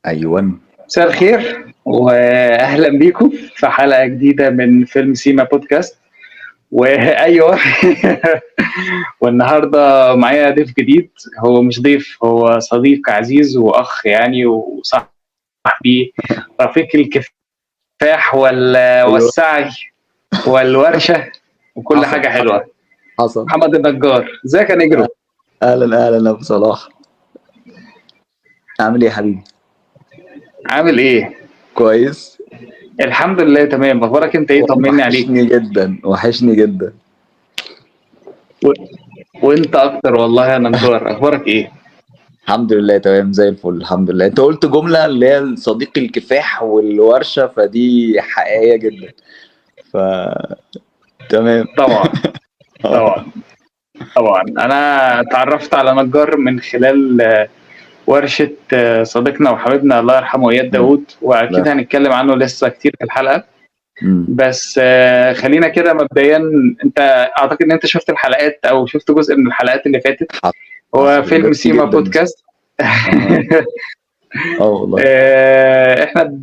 ايوه. مساء الخير واهلا بيكم في حلقة جديدة من فيلم سيما بودكاست. وايوة والنهارده معايا ضيف جديد، هو مش ضيف، هو صديق عزيز واخ يعني، وصاحبي رفيق الكفاح والسعي والورشه وكل حصل، حاجة حلوة. حصل. محمد النجار، ازيك يا نجرو؟ اهلا اهلا ابو صلاح، عامل ايه يا حبيبي؟ عامل ايه؟ كويس الحمد لله تمام. اخبارك انت ايه؟ طمني عليك. وحشني جدا، وحشني جدا. وانت اكتر والله يا نجار. اخبارك ايه؟ الحمد لله تمام زي الفل الحمد لله. انت قلت جملة اللي هي صديق الكفاح والورشة، فدي حقيقية جدا. ف تمام. طبعا طبعا طبعا. انا اتعرفت على نجار من خلال ورشة صديقنا وحبيبنا الله يرحمه اياد داوود، واكيد هنتكلم عنه لسه كتير في الحلقة. بس خلينا كده مبدئيا، انت اعتقد ان انت شفت الحلقات او شفت جزء من الحلقات اللي فاتت. هو فيلم سيما بودكاست. والله احنا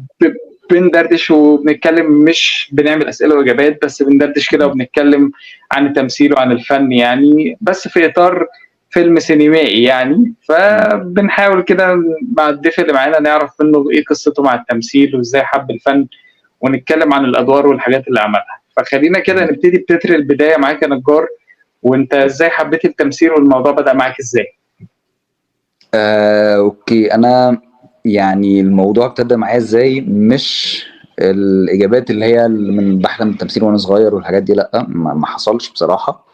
بندردش وبنتكلم، مش بنعمل اسئلة واجابات، بس بندردش كده وبنتكلم عن التمثيل وعن الفن يعني، بس في اطار فيلم سينمائي يعني. فبنحاول كده مع الضيف اللي معانا نعرف منه ايه قصته مع التمثيل وازاي حب الفن، ونتكلم عن الادوار والحاجات اللي عملها. فخلينا كده نبتدي بتتر البداية معاك يا نجار، وانت ازاي حبيت التمثيل والموضوع بدأ معاك ازاي؟ okay، انا يعني الموضوع ابتدى معايا ازاي، مش الاجابات اللي هي من بحلم التمثيل وانا صغير والحاجات دي، لا ما حصلش بصراحة.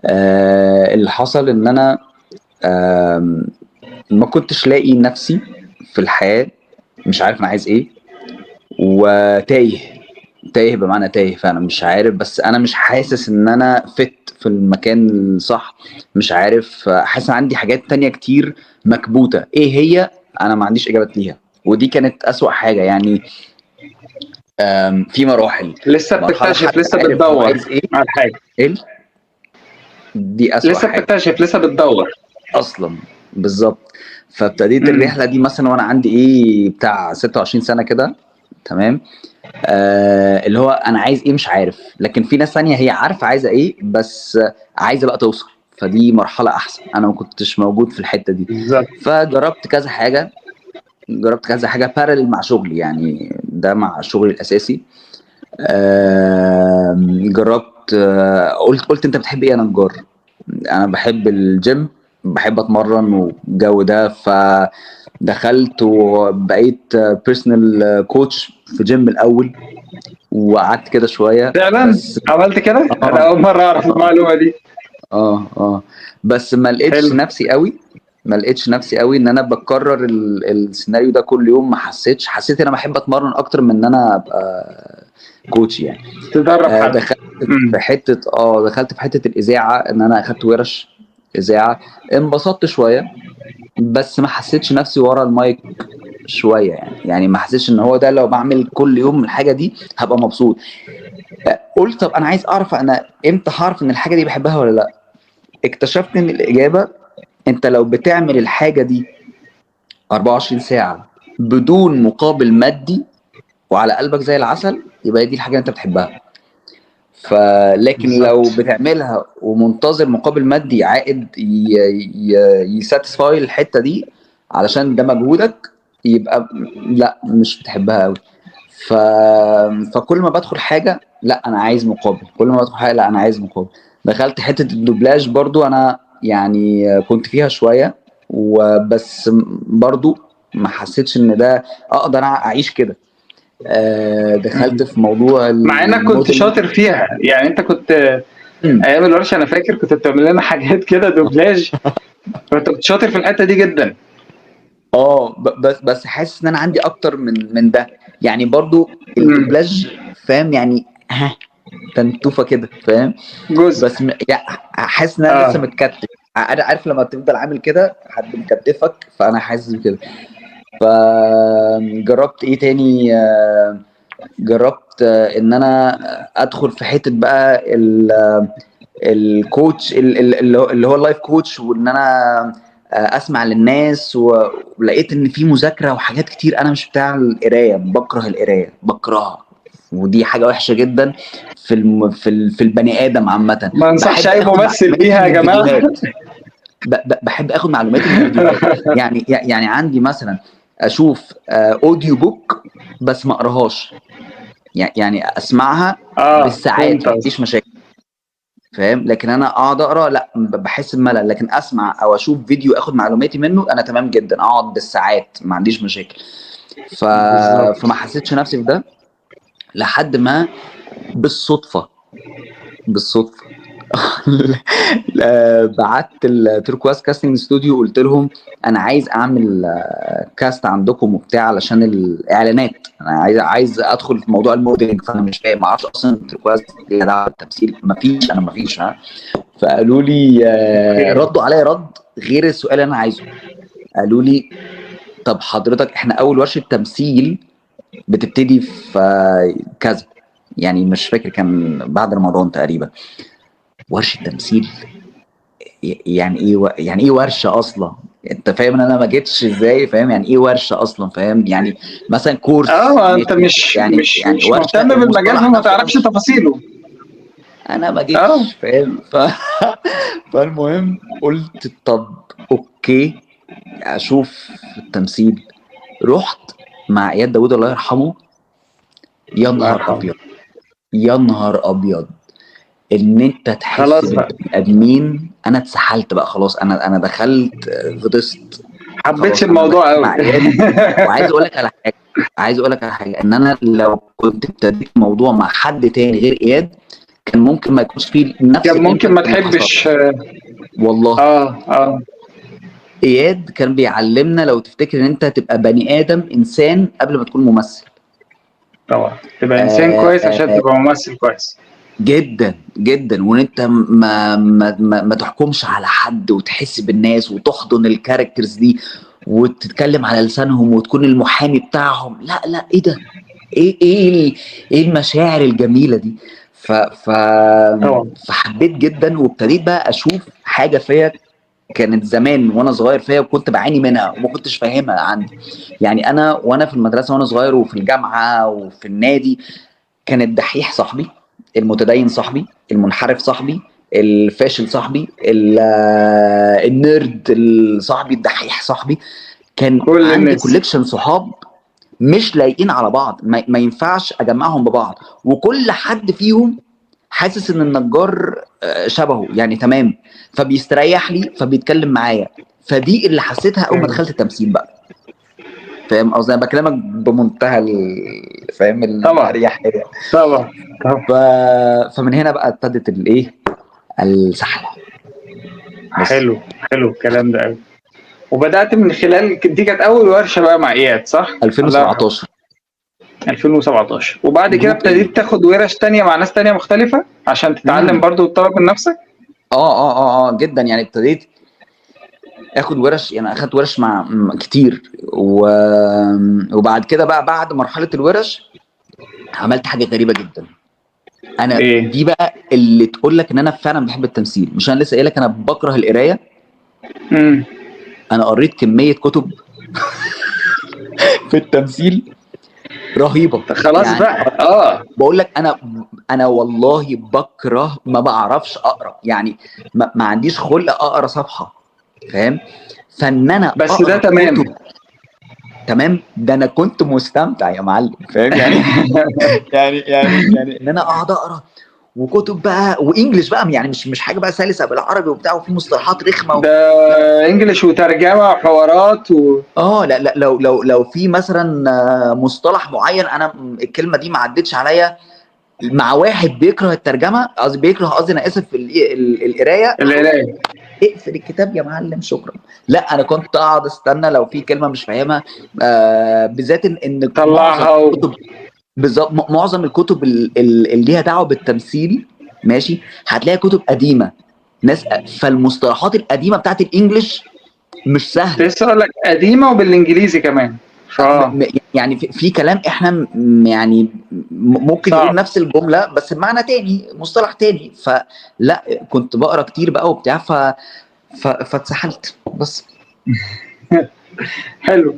اللي حصل ان انا ما كنتش لاقي نفسي في الحياة، مش عارف انا عايز ايه، وتايه تايه بمعنى تايه، فانا مش عارف، بس انا مش حاسس ان انا فت في المكان الصح، مش عارف، حاسس ان عندي حاجات تانية كتير مكبوتة، ايه هي انا ما عنديش اجابات ليها، ودي كانت اسوأ حاجة يعني. في مراحل لسه بتكتشف، لسه بتدور إيه؟ على حاجة ايه دي اسوأ لسه حاجة، بتكتشف لسه بتدور اصلا بالظبط. فابتديت الرحلة دي مثلا وانا عندي ايه بتاع 26 سنة كده، تمام. اللي هو انا عايز ايه مش عارف، لكن في ناس ثانية هي عارفه عايزه ايه، بس عايزه بقى توصل، فدي مرحلة احسن. انا ما كنتش موجود في الحتة دي بالظبط. فجربت كذا حاجة، جربت كذا حاجة parallel مع شغلي يعني، ده مع شغلي الاساسي. جربت، قلت انت بتحب ايه يا نجار؟ انا بحب الجيم، بحب اتمرن والجو ده، فدخلت وبقيت personal coach في جيم الاول، وقعدت كده شوية. فعلا بس عملت كده؟ انا اول مرة اعرف المعلومة دي. بس ما لقيتش نفسي قوي، ما لقيتش نفسي قوي ان انا بكرر السيناريو ده كل يوم. ما حسيتش، حسيت ان انا بحب اتمرن اكتر من ان انا ابقى coach يعني. تدرب حد. دخلت في حتة دخلت في حتة الاذاعة، ان انا اخدت ورش اذاعة، انبسطت شوية، بس ما حسيتش نفسي ورا المايك شوية يعني ما حسيتش ان هو ده، لو بعمل كل يوم الحاجة دي هبقى مبسوط. قلت طب انا عايز اعرف انا امتى هعرف ان الحاجة دي بحبها ولا لا. اكتشفت ان الاجابة انت لو بتعمل الحاجة دي 24 ساعة بدون مقابل مادي وعلى قلبك زي العسل، يبقى دي الحاجة اللي انت بتحبها. فلكن لو بتعملها ومنتظر مقابل مادي عائد يساتسفاي الحتة دي علشان ده مجهودك، يبقى لا مش بتحبها قوي. فكل ما بدخل حاجة لا انا عايز مقابل، كل ما بدخل حاجة لا انا عايز مقابل. دخلت حتة الدوبلاج برضو، انا يعني كنت فيها شوية وبس، برضو ما حسيتش ان ده اقدر اعيش كده. دخلت في موضوع مع انك كنت شاطر فيها يعني، انت كنت ايام الورشة انا فاكر كنت بتعمل لنا حاجات كده دوبلاج، فانت كنت شاطر في الحتة دي جدا. بس حاسس ان انا عندي اكتر من ده يعني، برضو الدوبلاج فاهم يعني، ها تنتوفه كده فاهم جزء، بس يعني حاسس ان انا لسه متكتف. انا عارف لما تفضل عامل كده حد مكتفك، فانا حاسس بكده. فجربت ايه تاني؟ جربت ان انا ادخل في حتة بقى ال coach اللي هو ال life coach، وان انا اسمع للناس، ولقيت ان في مذاكرة وحاجات كتير. انا مش بتاع القراية، بكره القراية، بكرهها، ودي حاجة وحشة جدا في البني ادم عامة. ما انصحش بحب اي اخد ممثل معلوماتي بيها يا من جماعة. الفيديوهات. بحب اخد معلوماتي من الفيديوهات. يعني عندي مثلا اشوف audio book بس ما اقراهاش، يعني اسمعها بالساعات، فهمت ما قصدك. عنديش مشاكل، فاهم؟ لكن انا اقعد اقرا لا، بحس بملل. لكن اسمع او اشوف فيديو اخد معلوماتي منه انا تمام جدا، اقعد بالساعات ما عنديش مشاكل. فما حسيتش نفسي في ده لحد ما بالصدفة بعت التركواز casting studio، قلت لهم انا عايز اعمل cast عندكم وبتاع علشان الاعلانات، انا عايز ادخل في موضوع ال modeling، فانا مش فاهم، ما اعرفش اصلا التركواز ليها دعوه بالتمثيل، ما فيش، انا ما فيش. ها، فقالوا لي، ردوا عليا رد غير السؤال اللي انا عايزه. قالوا لي طب حضرتك احنا اول ورشه تمثيل بتبتدي في كذا، يعني مش فاكر كان بعد رمضان تقريبا. ورشه تمثيل يعني ايه؟ يعني ايه ورشه اصلا؟ انت فاهم ان انا ما جيتش ازاي؟ فاهم يعني ايه ورشه اصلا؟ فاهم يعني مثلا كورس، انت مش يعني مش يعني مش مهتم بالمجال فما تعرفش تفاصيله. انا ما جيتش، فاهم؟ فالمهم قلت طب okay اشوف التمثيل. رحت مع اياد داوود الله يرحمه، يا نهار ابيض، يا نهار ابيض، ان انت تحس بالبني ادمين. انا اتسحلت بقى خلاص، انا دخلت غطست، حبيتش الموضوع قوي. وعايز اقول لك على حاجة، عايز اقول لك على حاجة، ان انا لو كنت ابتديت الموضوع مع حد تاني غير اياد كان ممكن ما يكونش فيه نفس، كان ممكن ما تحبش والله. اياد كان بيعلمنا لو تفتكر ان انت تبقى بني ادم انسان قبل ما تكون ممثل. طبعا تبقى انسان كويس عشان تبقى ممثل كويس جدا جدا، وان انت ما ما ما, ما تحكمش على حد، وتحس بالناس، وتحضن ال characters دي، وتتكلم على لسانهم، وتكون المحامي بتاعهم. لا لا، ايه ده؟ ايه ايه ايه المشاعر الجميلة دي؟ ف ف فحبيت جدا، وابتديت بقى اشوف حاجة فيا كانت زمان وانا صغير فيا وكنت بعاني منها وما كنتش فاهمها عندي. يعني انا وانا في المدرسة وانا صغير، وفي الجامعة، وفي النادي، كان الدحيح صاحبي، المتدين صاحبي، المنحرف صاحبي، الفاشل صاحبي، ال nerd صاحبي، الدحيح صاحبي. كان كل عندي collection صحاب مش لايقين على بعض، ما ينفعش اجمعهم ببعض، وكل حد فيهم حاسس ان النجار شبهه يعني تمام، فبيستريح لي، فبيتكلم معايا. فدي اللي حسيتها اول ما دخلت التمثيل بقى، فاهم قصدي؟ انا بكلمك بمنتهى فاهم الاريحيه. طبعا. فمن هنا بقى ابتدت الايه، السحله. حلو حلو الكلام ده قوي. وبدات من خلال دي كانت اول ورشه بقى مع اياد صح؟ 2017. 2017. وبعد كده ابتديت تاخد ورش تانية مع ناس تانية مختلفة عشان تتعلم برضو وتطور من نفسك؟ اه جدا. يعني ابتديت اخد ورش، يعني اخدت ورش مع كتير، وبعد كده بقى بعد مرحلة الورش عملت حاجة غريبة جدا. انا إيه؟ دي بقى اللي تقول لك ان انا فعلا بحب التمثيل. مش انا لسه قايل لك انا بكره القراية؟ انا قريت كمية كتب في التمثيل رهيبة. خلاص يعني بقى. بقول لك انا والله بكره، ما بعرفش اقرا، يعني ما عنديش خلق اقرا صفحة، فاهم؟ فان انا بس ده تمام تمام، ده انا كنت مستمتع يا معلم، فاهم يعني؟ يعني يعني يعني ان انا اقعد اقرا وكتب بقى وانجلش بقى، يعني مش حاجة بقى سلسه بالعربي وبتاع، وفي مصطلحات رخمة ده انجلش وترجمة وحوارات لا لا، لو لو لو في مثلا مصطلح معين انا الكلمة دي ما عدتش عليا، مع واحد بيكره الترجمة، قصدي بيكره، قصدي انا اسف، القراية، اقفل الكتاب يا معلم شكرا. لا انا كنت اقعد استنى لو في كلمة مش فاهمها، بالذات ان طلعها بالظبط. معظم الكتب اللي ليها دعوه بالتمثيل ماشي، هتلاقي كتب قديمة ناس، فالمصطلحات القديمة بتاعت الانجليش مش سهلة. لسه اقول لك قديمة وبالانجليزي كمان. يعني في كلام احنا يعني ممكن نقول نفس الجملة بس بمعنى تاني، مصطلح تاني. فلا كنت بقرا كتير بقى وبتاع، فاتسحلت بس. حلو.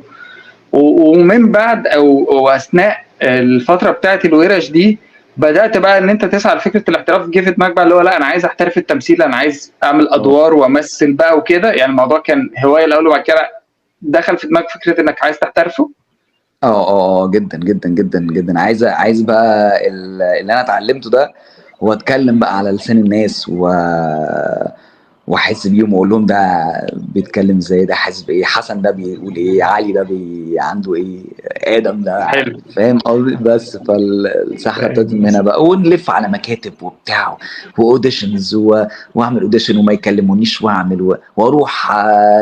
ومن بعد او اثناء الفترة بتاعت الورش دي بدات بقى ان انت تسعى لفكرة الاحتراف؟ جه في دماغك بقى اللي هو لا انا عايز احترف التمثيل، انا عايز اعمل ادوار وامثل بقى وكده؟ يعني الموضوع كان هواية الاول وبعد كده دخل في دماغك فكرة انك عايز تحترفه؟ اه جدا جدا جدا جدا. عايز بقى اللي انا اتعلمته ده واتكلم بقى على لسان الناس واحس بيهم واقول لهم ده بيتكلم ازاي، ده حاسس بايه، حسن ده بيقول ايه، علي ده عنده ايه، ادم ده حلو. فاهم قصدي؟ بس فالسحله ابتدت من هنا بقى، ونلف على مكاتب وبتاع و auditions واعمل audition وما يكلمونيش، واعمل واروح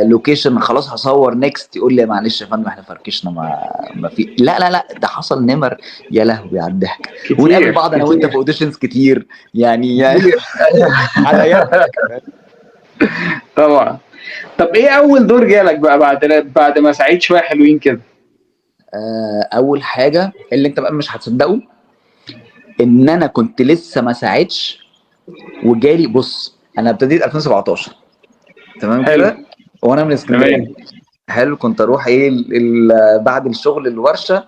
location خلاص هصور next، يقول لي معلش يا فندم احنا فركشنا ما في. لا لا لا، ده حصل نمر، يا لهوي على الضحك. ونقابل بعض انا وانت في auditions كتير يعني على ايام. طبعا. طب ايه اول دور جالك بقى بعد ما سعيت شوية حلوين كده؟ اول حاجة اللي انت بقى مش هتصدقه، ان انا كنت لسه ما ساعدش وجالي. بص انا ابتديت 2017 تمام كده، وانا من اسكندرية. حلو. كنت اروح ايه بعد الشغل الورشة،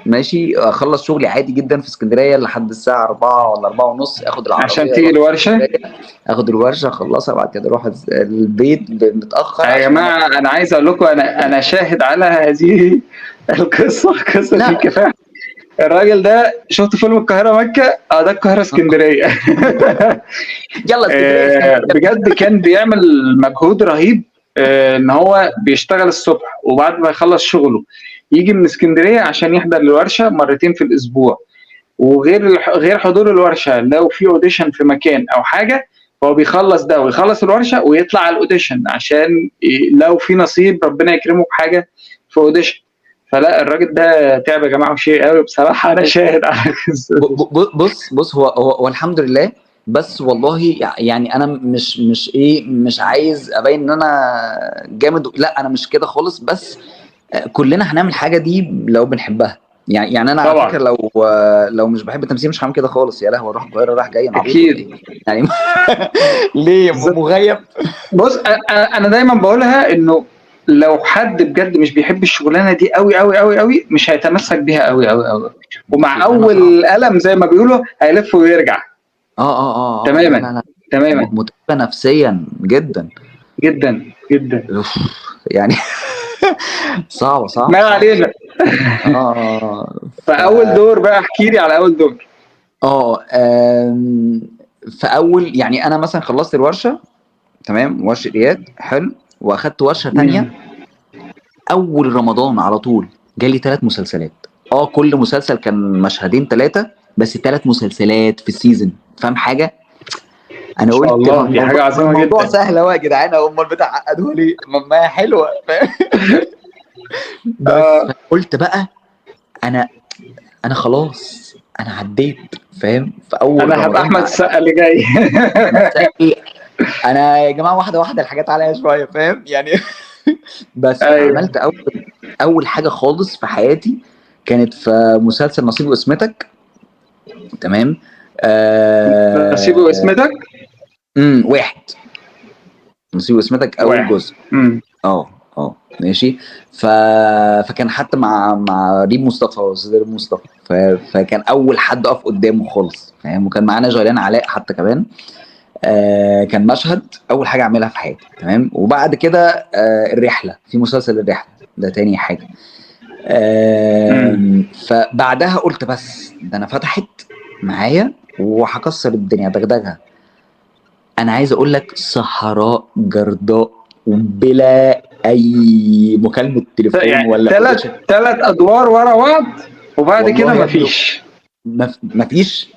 ماشي، اخلص شغلي عادي جدا في اسكندرية لحد الساعة 4 ولا 4:30، اخد العربية عشان تيجي الورشة، اخد الورشة اخلصها، بعد كده اروح البيت متاخر. يا جماعة انا عايز اقول لكم انا شاهد على هذه القصة، قصة الكفاح. الراجل ده شفت فيلم القاهرة مكة؟ ده القاهرة اسكندرية. يلا اسكندرية. بجد كان بيعمل مجهود رهيب، ان هو بيشتغل الصبح وبعد ما يخلص شغله يجي من اسكندرية عشان يحضر الورشة مرتين في الاسبوع، وغير غير حضور الورشة لو في audition في مكان او حاجة فهو بيخلص ده ويخلص الورشة ويطلع على ال audition عشان لو في نصيب ربنا يكرمه بحاجة في audition. فلا الراجل ده تعب يا جماعة وشيء قوي بصراحة، انا شاهد على بص هو الحمد لله، بس والله يعني انا مش ايه، مش عايز ابين ان انا جامد، لا انا مش كده خالص، بس كلنا هنعمل حاجة دي لو بنحبها. يعني انا على فكرة لو مش بحب التمثيل مش هعمل كده خالص. يا لهوي اروح القاهرة رايح جاي اكيد يعني ليه مغيب؟ بص انا دايما بقولها انه لو حد بجد مش بيحب الشغلانة دي قوي قوي قوي قوي مش هيتمسك بيها قوي قوي قوي، ومع اول قلم زي ما بيقولوا هيلف ويرجع. تماما. لا لا. تماما، متعبة نفسيا جدا جدا جدا يعني صعبة ما علينا. فاول دور بقى احكي لي على اول دور. فاول يعني انا مثلا خلصت الورشة تمام، ورشه اياد حلو، واخدت ورشه ثانية اول رمضان على طول، جالي 3 مسلسلات. كل مسلسل كان مشهدين 3، بس 3 مسلسلات في ال season، فاهم حاجة؟ انا قلت الله دي حاجة عظيمة جدا، الموضوع سهل اهو يا جدعان، امال بتعقدوها ليه؟ ما هي حلوة، فاهم؟ بس قلت بقى انا خلاص انا عديت، فاهم؟ في اول انا هبقى احمد السقا اللي جاي. انا يا جماعة واحدة واحدة الحاجات عليا شوية، فاهم يعني؟ بس أيوة. عملت اول حاجة خالص في حياتي كانت في مسلسل نصيب واسمتك، تمام؟ نصيب واسمتك واحد، نصيب واسمتك اول جزء. ماشي. فكان حتى مع ريم مصطفى واستاذ ريم مصطفى، فكان اول حد اقف قدامه خالص، فاهم؟ وكان معانا جيلان علاء حتى كمان. كان مشهد اول حاجة اعملها في حياتي، تمام؟ وبعد كده الرحلة، في مسلسل الرحلة ده تاني حاجة. فبعدها قلت بس ده انا فتحت معايا وهكسر الدنيا دغدغها. انا عايز اقول لك صحراء جرداء وبلا اي مكالمة تليفون يعني ولا ثلاث ادوار ورا بعض، وبعد كده مفيش مفيش،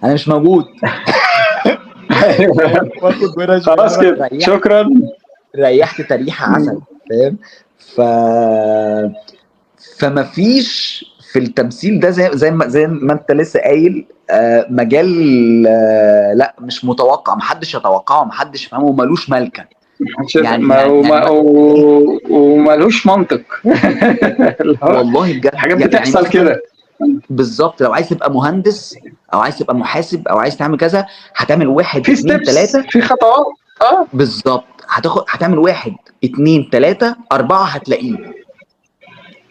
انا مش موجود. خلاص كده شكرا، ريحت تريحه عسل، فاهم؟ فمفيش في التمثيل ده زي ما انت لسه قايل، مجال لا مش متوقع، محدش يتوقعه، محدش يفهمه، ملوش ملكه يعني وملوش منطق. والله بجد حاجات بتحصل يعني كده بالظبط. لو عايز تبقى مهندس او عايز تبقى محاسب او عايز تعمل كذا، هتعمل 1 2 3، في خطوات. بالظبط، هتاخد، هتعمل 1 2 3 4 هتلاقيه.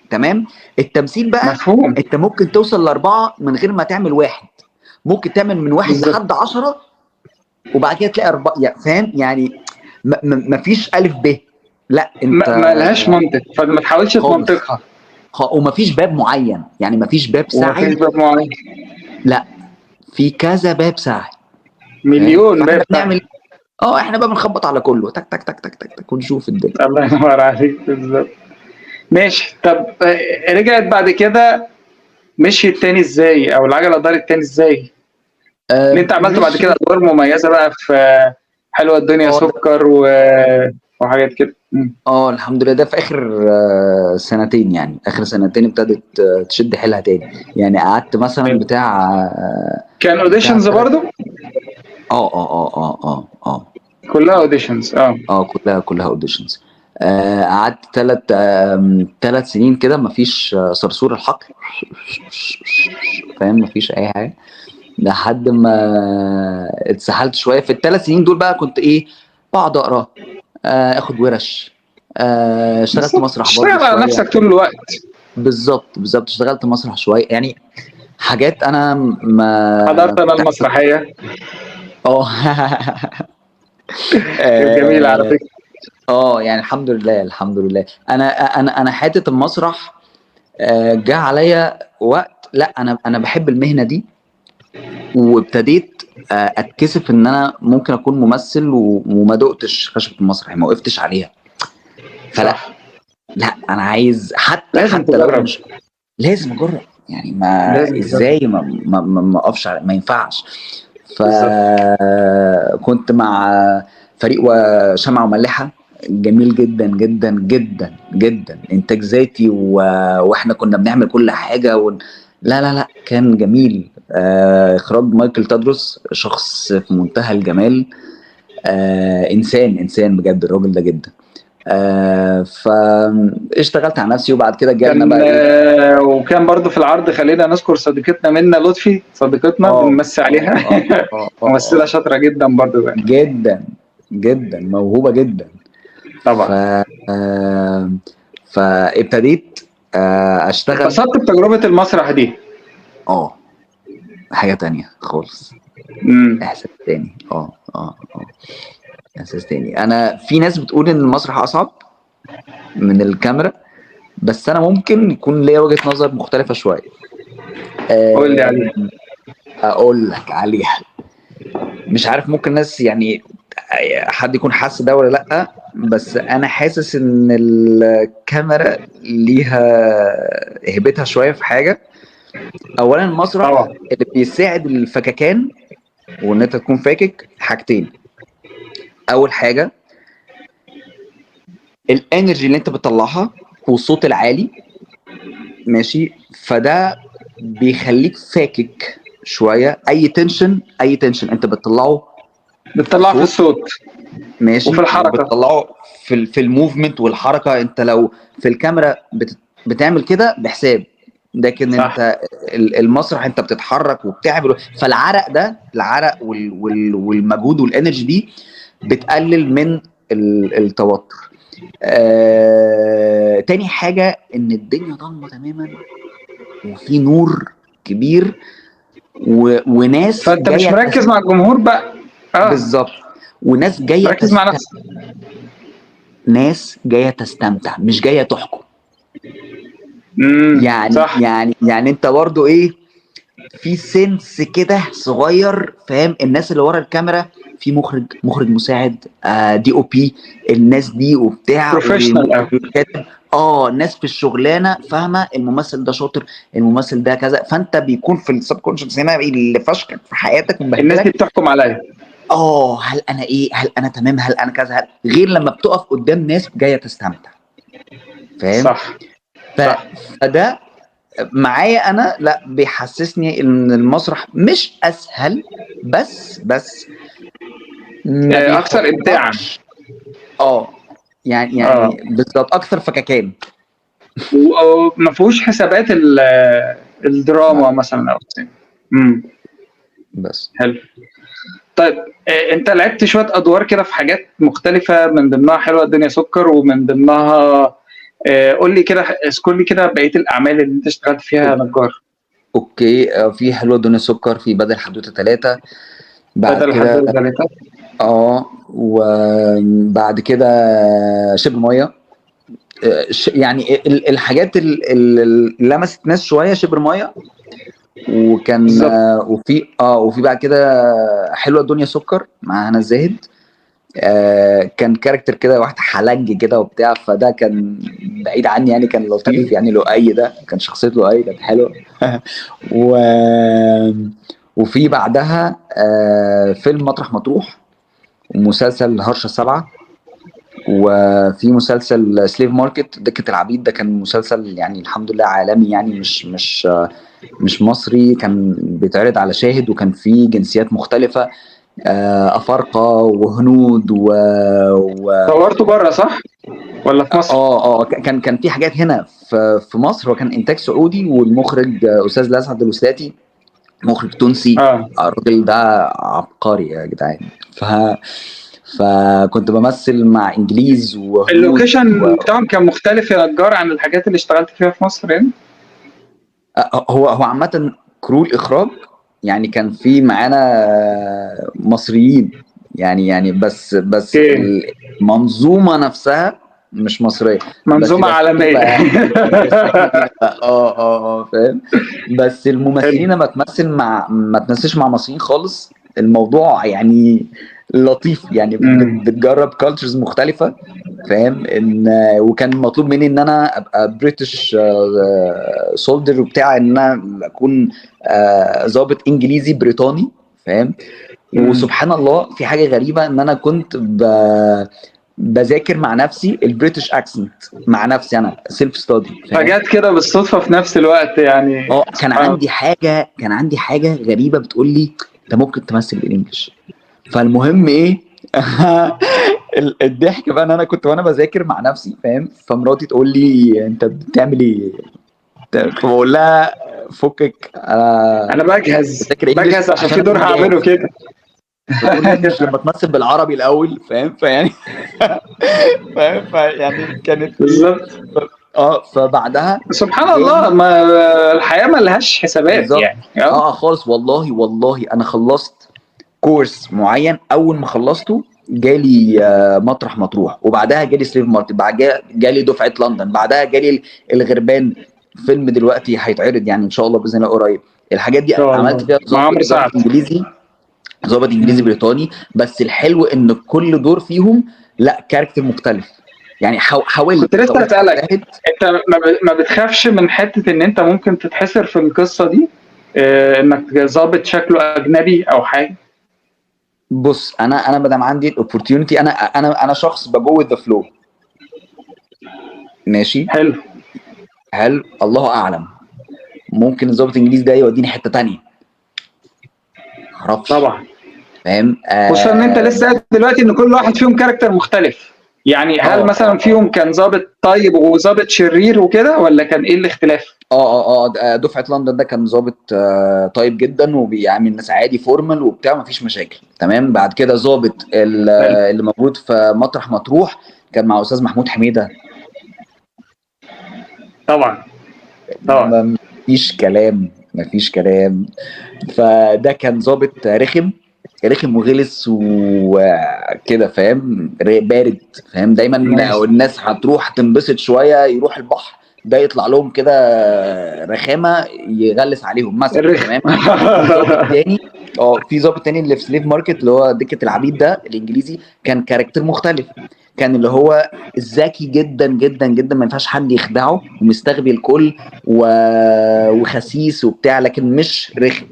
تمام. التمثيل بقى مفهوم. انت ممكن توصل ل4 من غير ما تعمل 1، ممكن تعمل من 1 لحد 10 وبعد كده تلاقي 4، فاهم يعني؟ مفيش ألف ب، لا انت ما لهاش منطق، فما تحاولش تمنطقها. ومفيش باب معين، يعني مفيش باب سعي، ومفيش باب معين، لا في كذا باب سعي، مليون باب. بنعمل احنا بقى بنخبط على كله تك تك تك تك تك تك ونشوف الدنيا. الله ينور عليك. بالظبط. ماشي. طب رجعت بعد كده مشيت تاني ازاي، او العجلة دارت تاني ازاي؟ اللي انت عملته بعد كده ادوار مميزة بقى في حلوة الدنيا سكر وحاجات كده. الحمد لله. ده في اخر سنتين، يعني اخر سنتين ابتدت تشد حيلها تاني. يعني قعدت مثلا بتاع كان auditions برضو؟ كلها auditions. كلها auditions. قعدت 3 سنين كده مفيش صرصور الحقل، فاهم، مفيش اي حاجة، لحد ما اتسحلت شوية في ال3 سنين دول. بقى كنت ايه، بقعد اقرا، اخد ورش، اشتغلت مسرح برضه. اشتغل على نفسك طول الوقت. بالظبط بالظبط، اشتغلت مسرح شوية، يعني حاجات انا ما حضرت انا المسرحية. جميل على فكرة. يعني الحمد لله الحمد لله. انا حتة المسرح جه عليا وقت، لا انا بحب المهنة دي، وابتديت اتكسف ان انا ممكن اكون ممثل وما دقتش خشبه المسرح، ما وقفتش عليها. فلا لا انا عايز حتى لو مش لازم اجرب، يعني ما ازاي ما اقفش، ما ينفعش. فكنت مع فريق وشمعة وملحة، جميل جدا جدا جدا جدا، انتاج ذاتي، واحنا كنا بنعمل كل حاجة لا لا لا كان جميل. اخراج مايكل تادروس، شخص في منتهى الجمال، انسان بجد الراجل ده جدا. فاشتغلت على نفسي، وبعد كده جالنا بقى إيه؟ وكان برضو في العرض خلينا نذكر صديقتنا منى لطفي، صديقتنا بنمسي عليها، ممثلة شاطرة جدا برضو يعني. جدا جدا موهوبه جدا طبعا. فابتديت اشتغل. اتبسطت بتجربه المسرح دي؟ حاجة تانية خالص، احساس تاني. احساس تاني. انا في ناس بتقول ان المسرح اصعب من الكاميرا، بس انا ممكن يكون ليا وجهة نظر مختلفة شوية. قول لي عليها. اقول لك عليها. مش عارف، ممكن ناس يعني حد يكون حاسس ده ولا لا، بس انا حاسس ان الكاميرا ليها هبتها شوية في حاجة. اولا المسرح اللي بيساعد الفككان وان انت تكون فاكك حاجتين. اول حاجة ال energy اللي انت بتطلعها والصوت العالي، ماشي، فده بيخليك فاكك شوية. اي tension انت بتطلعه في الصوت، ماشي، وفي الحركة بتطلعه في ال movement والحركة. انت لو في الكاميرا بتعمل كده بحساب، لكن انت المسرح انت بتتحرك وبتعمل، فالعرق ده، العرق والمجهود وال energy دي بتقلل من التوتر. تاني حاجة ان الدنيا ضلمة تماما وفي نور كبير وناس، فانت مش مركز مع الجمهور بقى. بالظبط، وناس جاية مركز مع نفسك، ناس جاية تستمتع مش جاية تحكم. يعني صح. يعني انت برضو ايه، في sense كده صغير، فاهم؟ الناس اللي ورا الكاميرا، في مخرج مساعد، DOP، الناس دي وبتاع professional. الناس في الشغلانة فاهمه الممثل ده شاطر، الممثل ده كذا، فانت بيكون في ال subconscious هنا اللي فشكك في حياتك ومبهدلك. الناس دي بتحكم عليا، هل انا ايه، هل انا تمام، هل انا كذا، غير لما بتقف قدام ناس جاية تستمتع، فاهم؟ صح. فده معايا انا، لا بيحسسني ان المسرح مش اسهل، بس اكثر ابداعا. يعني بالظبط، اكثر فككان، وما فيهوش حسابات الدراما مثلا او بس. حلو. طيب انت لعبت شوية ادوار كده في حاجات مختلفة، من ضمنها حلوة الدنيا سكر، ومن ضمنها قول لي كده، اذكر لي كده بقية الاعمال اللي انت اشتغلت فيها يا نجار. okay، في حلوة الدنيا سكر، في بدل حدوتة 3 بعد بدل كده حدوتة 3. وبعد كده شبر مية. يعني الحاجات اللي لمست ناس شوية شبر مية، وكان وفي وفي بعد كده حلوة الدنيا سكر مع هنا الزاهد. كان character كده واحد حلنج كده وبتاع، فده كان بعيد عني يعني، كان لطيف يعني. لؤي ده كان شخصية لؤي كانت حلوة. وفي بعدها فيلم مطرح مطروح، ومسلسل هرشة 7، وفي مسلسل Slave Market دكة العبيد. ده كان مسلسل يعني الحمد لله عالمي يعني، مش مصري، كان بيتعرض على شاهد، وكان فيه جنسيات مختلفة، أفارقة وهنود صورته بره صح؟ ولا في مصر؟ كان في حاجات هنا في مصر، وكان إنتاج سعودي، والمخرج أستاذ لسعد الوسلاتي، مخرج تونسي. الراجل ده عبقري يا جدعان. فكنت بمثل مع انجليز وهنود. ال location بتاعهم كان مختلف يا نجار عن الحاجات اللي اشتغلت فيها في مصر يعني؟ هو عامة crew الإخراج يعني كان في معانا مصريين يعني بس المنظومة نفسها مش مصرية، منظومة عالمية. فاهم. بس الممثلين ما تمثل مع ما تمثلش مع مصريين خالص، الموضوع يعني لطيف يعني، بتجرب cultures مختلفة، فاهم. ان وكان مطلوب مني ان انا ابقى British soldier وبتاع، ان انا اكون ضابط انجليزي بريطاني، فاهم. وسبحان الله في حاجة غريبة، ان انا كنت بذاكر مع نفسي ال British accent مع نفسي انا، self study، فجات كده بالصدفة في نفس الوقت يعني. كان عندي حاجة غريبة بتقول لي انت ممكن تمثل بال English. فالمهم ايه الضحك بقى ان انا كنت وانا بذاكر مع نفسي، فاهم. فمراتي تقول لي انت بتعمل ايه؟ فبقول لها فكك، انا بجهز عشان في دور هعمله كده. مش لما تمثل بالعربي الاول، فاهم. فيعني فاهم، فيعني كانت بالظبط. فبعدها سبحان الله، ما الحياة ما لهاش حسابات يعني. خالص. والله انا خلصت course معين، اول ما خلصته جالي مطرح مطروح، وبعدها جالي Slave Market، بعد جالي دفعه لندن، بعدها جالي الغربان، فيلم دلوقتي هيتعرض يعني ان شاء الله باذن الله قريب. الحاجات دي عملت فيها ظابط انجليزي، ظابط انجليزي بريطاني. بس الحلو ان كل دور فيهم لا character مختلف يعني. حاولت. كنت لسه اسالك، انت ما بتخافش من حتة ان انت ممكن تتحسر في القصة دي، انك ظابط شكله اجنبي او حاجة؟ بص، انا مادام عندي ال opportunity، انا شخص ب go with the flow، ماشي. حلو. الله اعلم، ممكن الظابط الانجليزي ده يوديني حتة تانية، معرفش طبعا، فاهم. خصوصا ان انت لسه دلوقتي ان كل واحد فيهم character مختلف يعني. هل مثلا فيهم كان ظابط طيب وظابط شرير وكده، ولا كان ايه الاختلاف؟ دفعه لندن ده كان ظابط طيب جدا، وبيعمل الناس عادي formal وبتاع، مفيش مشاكل، تمام. بعد كده ظابط اللي موجود في مطرح مطروح كان مع استاذ محمود حميده. طبعا مفيش كلام. فده كان ظابط رخم وغلس وكده، فاهم، بارد، فاهم. دايما لو الناس هتروح تنبسط شوية يروح البحر، ده يطلع لهم كده رخامه يغلس عليهم مثلا، تمام. في ظابط تاني اللي في Slave Market اللي هو دكه العبيد ده الانجليزي، كان character مختلف، كان اللي هو ذكي جدا جدا جدا، ما ينفعش حد يخدعه، ومستغبي الكل وخسيس وبتاع، لكن مش رخم،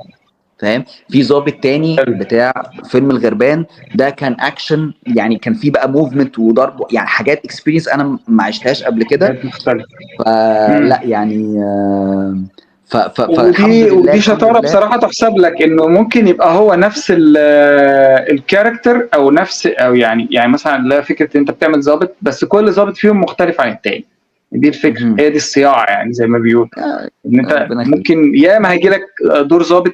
فاهم. في ظابط تاني بتاع فيلم الغربان ده كان اكشن يعني، كان في بقى movement وضرب يعني، حاجات experience انا ما عشتهاش قبل كده. فلا يعني ودي شطارة بصراحة تحسب لك، انه ممكن يبقى هو نفس ال character او نفس او يعني مثلا، لا فكرة انت بتعمل ظابط بس كل ظابط فيهم مختلف عن التاني، دي الفكرة. هي دي الصياعه يعني زي ما بيقول، ان انت ممكن يا ما هيجي لك دور ظابط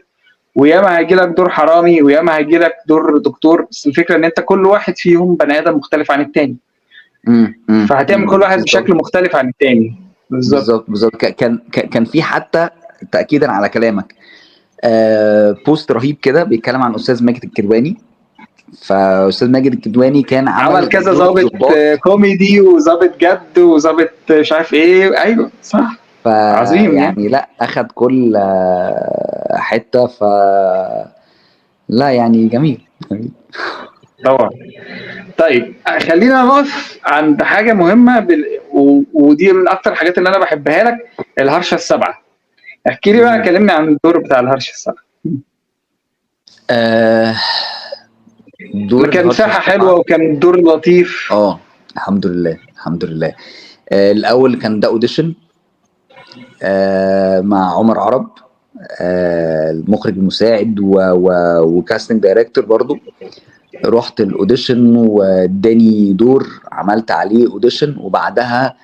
وياما هيجي لك دور حرامي، وياما هيجي لك دور دكتور، بس الفكرة ان انت كل واحد فيهم بني ادم مختلف عن التاني، فهتعمل كل واحد بشكل مختلف عن التاني. بالظبط بالظبط. كان في حتى تاكيدا على كلامك post رهيب كده بيتكلم عن استاذ ماجد الكدواني. فاستاذ ماجد الكدواني كان عمل كذا ظابط كوميدي وظابط جد وظابط مش عارف ايه. ايوه صح، عظيم يعني. لا اخد كل حتة، ف لا يعني جميل جميل طبعا. طيب خلينا نقف عند حاجة مهمة ودي من اكتر الحاجات اللي انا بحبها لك، الهرشه السبعة. احكي لي بقى، كلمني عن الدور بتاع الهرشه السبعة. دور كان ساحة حلوة وكان دور لطيف. الحمد لله الحمد لله. الاول كان ده audition مع عمر عرب، المخرج المساعد و casting director برضو. رحت ال audition واداني دور، عملت عليه audition، وبعدها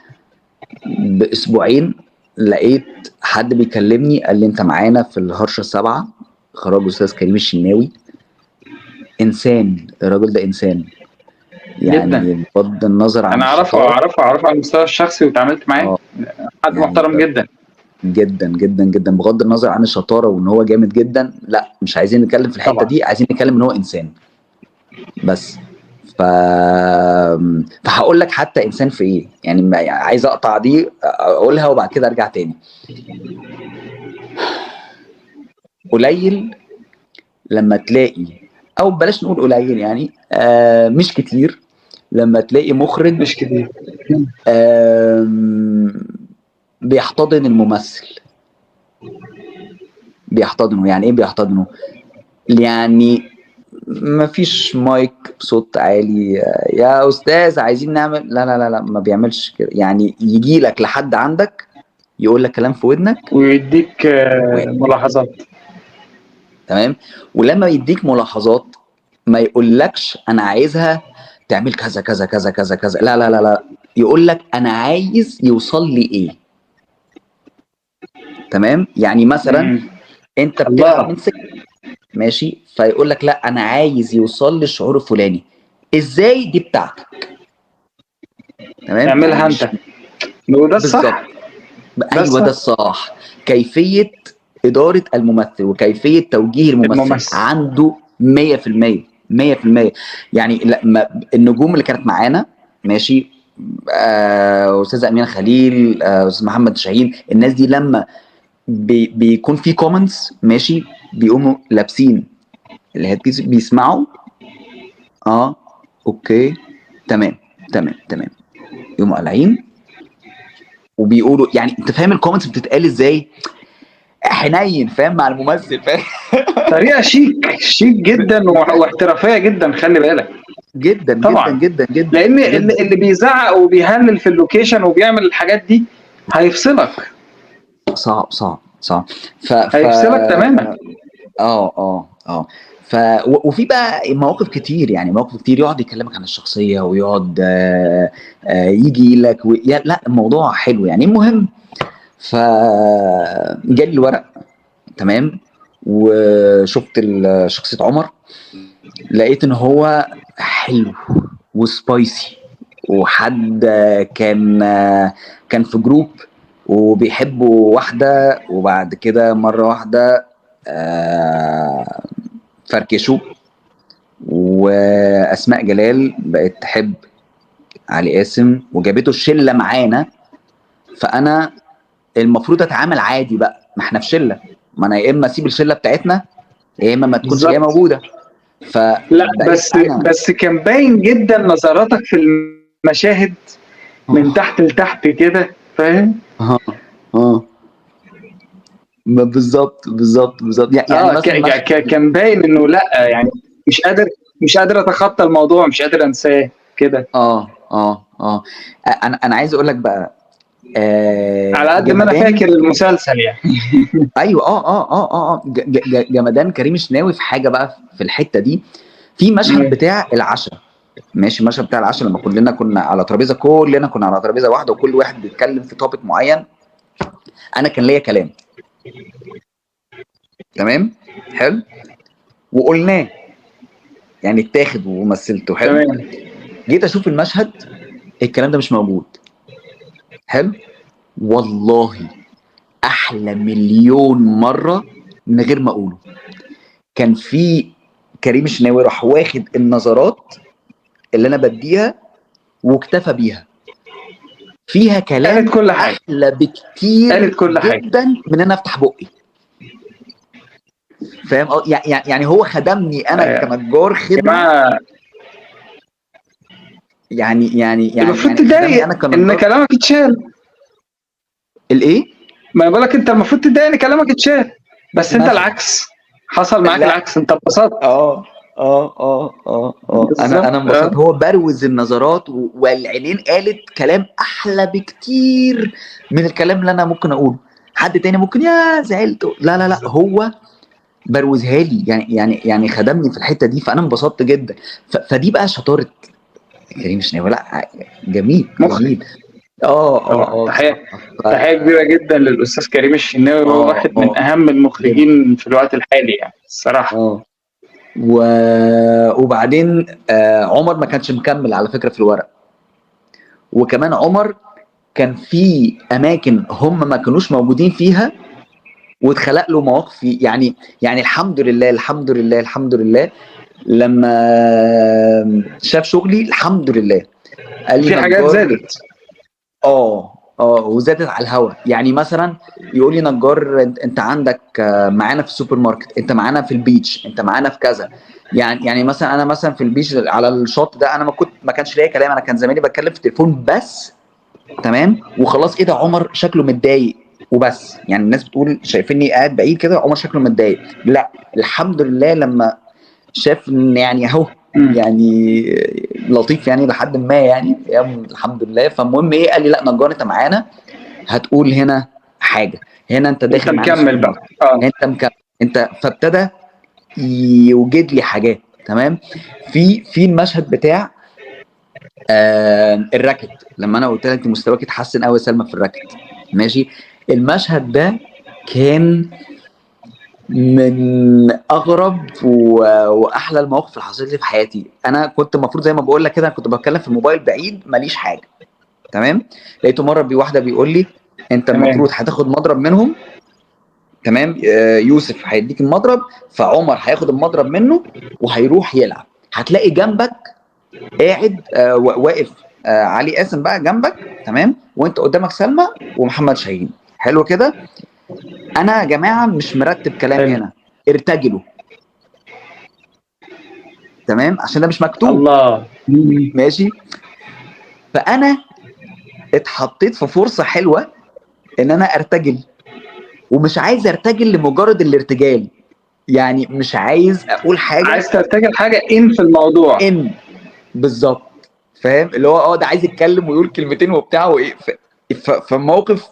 باسبوعين لقيت حد بيكلمني قال لي انت معانا في الهرشه السبعة، خرج استاذ كريم الشناوي. انسان، الراجل ده انسان يعني، بغض النظر عن انا اعرفه على المستوى الشخصي واتعاملت معاه، حد يعني محترم جدا جدا جدا جدا، بغض النظر عن الشطارة وان هو جامد جدا، لا مش عايزين نتكلم في الحتة دي، عايزين نتكلم ان هو انسان بس. فهقول لك حتى انسان في ايه يعني، عايز اقطع دي اقولها وبعد كده ارجع تاني. قليل لما تلاقي، او بلاش نقول قليل يعني، مش كتير لما تلاقي مخرج مش كتير بيحتضن الممثل. بيحتضنه يعني ايه بيحتضنه؟ يعني مفيش مايك بصوت عالي يا استاذ عايزين نعمل، لا لا لا لا، ما بيعملش كده. يعني يجي لك لحد عندك يقول لك كلام في ودنك ويديك ملاحظات، تمام. ولما يديك ملاحظات ما يقولكش انا عايزها تعمل كذا كذا كذا كذا كذا، لا لا لا لا، يقول لك انا عايز يوصل لي ايه، تمام. يعني مثلا انت بتلعب من سكة ماشي، فيقول لك لا انا عايز يوصل لي الشعور الفلاني، ازاي؟ دي بتاعتك، تمام، اعملها يعني انت. وده الصح. ايوه ده الصح. كيفية ادارة الممثل وكيفية توجيه الممثل عنده 100% 100%. يعني لما النجوم اللي كانت معانا ماشي، استاذ امين خليل، استاذ محمد شاهين، الناس دي لما بيكون في comments ماشي، بيقوموا لابسين ال headpiece، بيسمعوا okay تمام تمام تمام، يقوموا قالعين وبيقولوا، يعني انت فاهم ال comments بتتقال ازاي؟ حنين، فاهم، مع الممثل، فاهم، طريقه شيك شيك جدا واحترافيه جدا، خلي بالك جدا طبعا جدا جدا جدا، لان جداً. اللي بيزعق وبيهلل في ال location وبيعمل الحاجات دي هيفصلك. صعب صعب صعب، هيفصلك تماما. وفي بقى مواقف كتير، يعني مواقف كتير يقعد يكلمك عن الشخصية ويقعد يجي لك لا الموضوع حلو يعني. المهم فجالي الورق، تمام، وشفت شخصية عمر، لقيت ان هو حلو و spicy، وحد كان في group وبيحبوا واحدة، وبعد كده مرة واحدة فركشوا، وأسماء جلال بقت تحب علي قاسم وجابته الشلة معانا. فأنا المفروض اتعامل عادي بقى، ما احنا في شله، ما انا يا اما اسيب الشلة بتاعتنا يا اما ما تكونش هي موجودة. ف لا بس كان باين جدا نظراتك في المشاهد من تحت لتحت كده، فاهم؟ بالظبط بالظبط بالظبط. يعني مثلا كان باين انه لا، يعني مش قادر اتخطى الموضوع، مش قادر انساه كده. انا عايز اقول لك بقى على قد ما انا فاكر المسلسل يعني. ايوه جمدان كريم الشناوي في حاجة بقى في الحتة دي، في مشهد بتاع العشاء، ماشي، المشهد بتاع العشاء لما كلنا كنا على ترابيزة، كلنا كنا على ترابيزة واحدة وكل واحد بيتكلم في توبيك معين. انا كان ليا كلام، تمام، حلو، وقلناه يعني اتاخد ومثلته، حلو. تمام. جيت اشوف المشهد، الكلام ده مش موجود. حلو، والله احلى مليون مرة من غير ما اقوله. كان في كريم الشناوي راح واخد النظرات اللي انا بديها واكتفى بيها، فيها كلام قالت كل حاجة، احلى بكتير قالت كل حاجة جدا من ان انا افتح بقي، فاهم؟ يعني هو خدمني انا كنجار خدمة. يعني يعني يعني المفروض تتضايق ان كلامك اتشال. الايه؟ ما انا بقول لك انت المفروض تتضايق ان كلامك اتشال، بس انت العكس حصل معاك. العكس، انت اتبسطت. اه اه اه اه اه انا انبسطت. هو بروز النظرات والعينين قالت كلام احلى بكتير من الكلام اللي انا ممكن اقوله. حد تاني ممكن يا زعلت، لا لا لا، هو بروزها لي، يعني يعني يعني خدمني في الحتة دي، فانا انبسطت جدا. فدي بقى شطارة كريم الشناوي. لا جميل جميل. اه اه تحية كبيرة جدا للاستاذ كريم الشناوي، هو واحد من اهم المخرجين في الوقت الحالي يعني الصراحة. وبعدين عمر ما كانش مكمل على فكرة في الورق، وكمان عمر كان في اماكن هم ما كانوش موجودين فيها واتخلق له مواقف. يعني يعني الحمد لله الحمد لله الحمد لله لما شاف شغلي الحمد لله قال لي في حاجات زادت. اه وزادت على الهوا. يعني مثلا يقول لي نجار انت عندك معانا في السوبر ماركت، انت معانا في ال beach، انت معانا في كذا. يعني مثلا انا مثلا في ال beach على الشط ده انا ما كانش ليا كلام، انا كان زمايلي بتكلم في التليفون بس، تمام، وخلاص. ايه ده عمر شكله متضايق وبس، يعني الناس بتقول شايفيني قاعد بعيد كده عمر شكله متضايق. لا الحمد لله لما شاف ان يعني اهو يعني لطيف يعني لحد ما يعني الحمد لله. فالمهم ايه، قال لي لا نجار انت معانا، هتقول هنا حاجة، هنا انت داخل انت مكمل بقى، انت مكمل انت. فابتدى يوجد لي حاجات، تمام. في المشهد بتاع ال racket، لما انا قلت لك انت مستواك اتحسن قوي يا سلمى في ال racket، ماشي. المشهد ده كان من اغرب واحلى المواقف اللي حصلت لي في حياتي. انا كنت المفروض زي ما بقول لك كده، كنت بتكلم في الموبايل بعيد ماليش حاجة، تمام. لقيته مرة بواحدة بيقول لي انت المفروض هتاخد مضرب منهم، تمام، يوسف هيديك المضرب، فعمر هياخد المضرب منه وهيروح يلعب، هتلاقي جنبك قاعد واقف علي قاسم بقى جنبك، تمام، وانت قدامك سلمى ومحمد شاهين. حلو كده. انا يا جماعة مش مرتب كلام هنا، ارتجلوا، تمام، عشان ده مش مكتوب. الله، ماشي. فانا اتحطيت في فرصة حلوة ان انا ارتجل، ومش عايز ارتجل لمجرد الارتجال، يعني مش عايز اقول حاجة، عايز ترتجل حاجة ان في الموضوع ان بالظبط، فاهم؟ اللي هو ده عايز يتكلم ويقول كلمتين وبتاع وايه، فموقف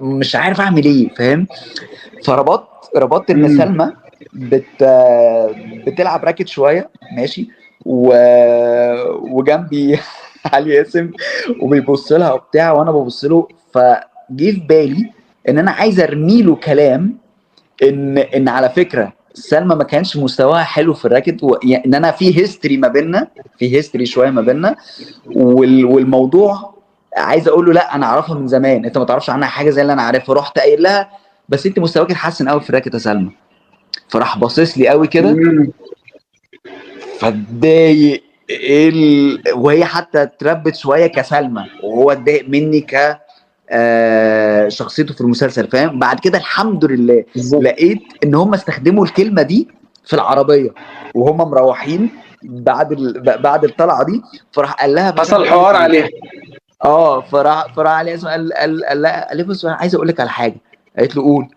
مش عارف اعمل ايه، فاهم؟ فربطت ان سلمى بتلعب racket شوية، ماشي، وجنبي علي قاسم وبيبص لها وبتاع، وانا ببص له. فجه في بالي ان انا عايز ارمي له كلام ان على فكرة سلمى ما كانش مستواها حلو في ال racket، ان انا في history ما بيننا، في history شوية ما بيننا، والموضوع عايز اقول له لا انا اعرفها من زمان، انت ما تعرفش عنها حاجة زي اللي انا عارفها. رحت قايل لها بس انت مستواك اتحسن قوي في ال racket يا سلمى. فراح باصص لي قوي كده، فاتضايق. وهي حتى اتربت شوية كسلمى، وهو اتضايق مني ك شخصيته في المسلسل، فاهم؟ بعد كده الحمد لله لقيت ان هم استخدموا الكلمة دي في العربية وهم مروحين بعد الطلعة دي. فراح قال لها حصل حوار عليها. فراح علي اسمه قال لها، قال لي بص انا عايز اقول لك على حاجة. قالت له قول.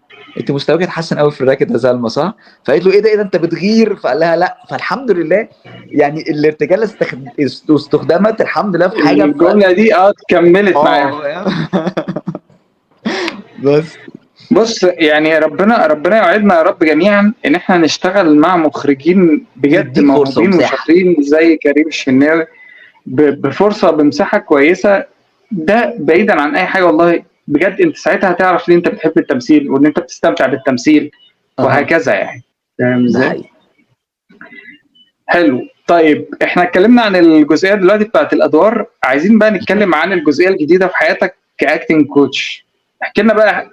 انت مستواك اتحسن قوي في ال racket يا سلمى صح؟ فقالت له ايه ده، ايه ده انت بتغير؟ فقال لها لا. فالحمد لله يعني الارتجال استخدمت الحمد لله في حاجة. الجملة دي اتكملت معايا. بس بص يعني ربنا يوعدنا يا رب جميعا ان احنا نشتغل مع مخرجين بجد موهوبين وشاطرين زي كريم الشناوي، بفرصه بمساحة كويسة. ده بعيدا عن اي حاجة والله بجد، انت ساعتها هتعرف ليه انت بتحب التمثيل وان انت بتستمتع بالتمثيل. وهكذا يعني، فاهم ده ازاي؟ حقيقي. حلو. طيب احنا اتكلمنا عن الجزئية دلوقتي بتاعت الادوار، عايزين بقى نتكلم عن الجزئية الجديدة في حياتك ك acting coach. احكي لنا بقى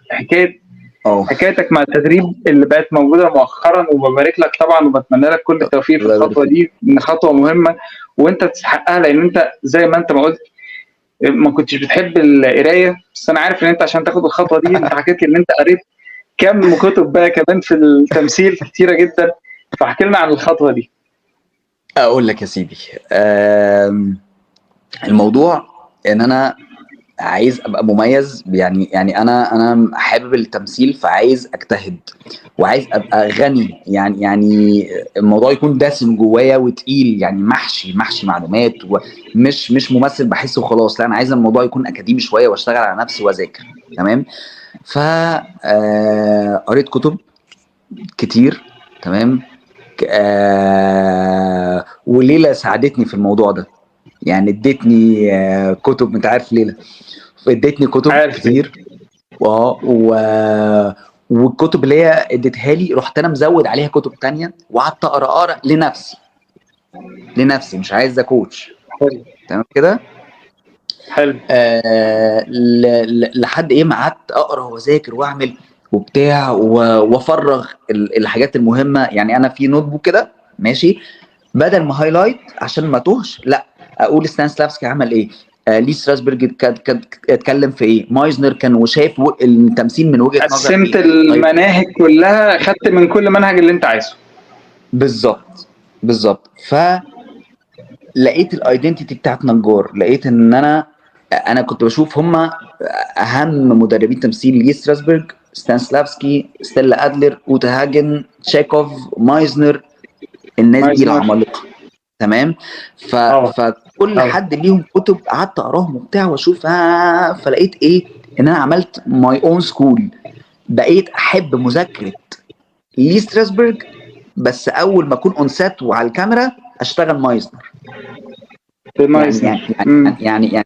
حكايتك مع التدريب اللي بقت موجودة مؤخرا، وببارك لك طبعا وبتمنى لك كل التوفيق في الله يبارك الخطوة فيك. دي، ان خطوة مهمة وانت تستحقها، لان انت زي ما انت ما قلت ما كنتش بتحب القراية، بس انا عارف ان انت عشان تاخد الخطوة دي انت حكيت لي ان انت قريت كم كتب بقى كمان في التمثيل كتيرة جدا، فاحكي لنا عن الخطوة دي. اقول لك يا سيدي، الموضوع ان انا عايز ابقى مميز، يعني انا حابب التمثيل، فعايز اجتهد وعايز ابقى غني، يعني الموضوع يكون دسم جوايا وتقيل، يعني محشي معلومات، ومش مش ممثل بحسه وخلاص، لا انا عايز الموضوع يكون اكاديمي شوية واشتغل على نفسي واذاكر. تمام. ف قريت كتب كتير. تمام. وليلى ساعدتني في الموضوع ده، يعني ادتني كتب، انت عارف ليلى ادتني كتب عارف. كتير، والكتب اللي هي اديتها لي رحت انا مزود عليها كتب تانية، وقعدت اقرا لنفسي، مش عايز coach. حلو. تمام كده. حلو. لحد ايه ما قعدت اقرا واذاكر واعمل وبتاع وافرغ الحاجات المهمة. يعني انا في notebook كده ماشي، بدل ما highlight عشان ما توهش، لا اقول ستانسلافسكي عمل ايه، لي ستراسبرج اتكلم في ايه، مايزنر كان وشايف التمثيل من وجهه نظر قسمت ايه. طيب. المناهج كلها، خدت من كل منهج اللي انت عايزه. بالظبط بالظبط. ف لقيت ال identity بتاعت نجار، لقيت ان انا كنت بشوف هم اهم مدربين تمثيل، لي ستراسبرج، ستانسلافسكي، ستيلا ادلر، اوتا هاجن، تشيكوف، مايزنر، الناس دي مايزنر. العمالقة. تمام. فكل حد ليهم كتب قعدت اقراهم وبتاع واشوف، فلقيت ايه، ان انا عملت my own school. بقيت احب مذاكرة لي ستراسبرج، بس اول ما اكون on set وعلى الكاميرا اشتغل مايزنر. مايزنر. يعني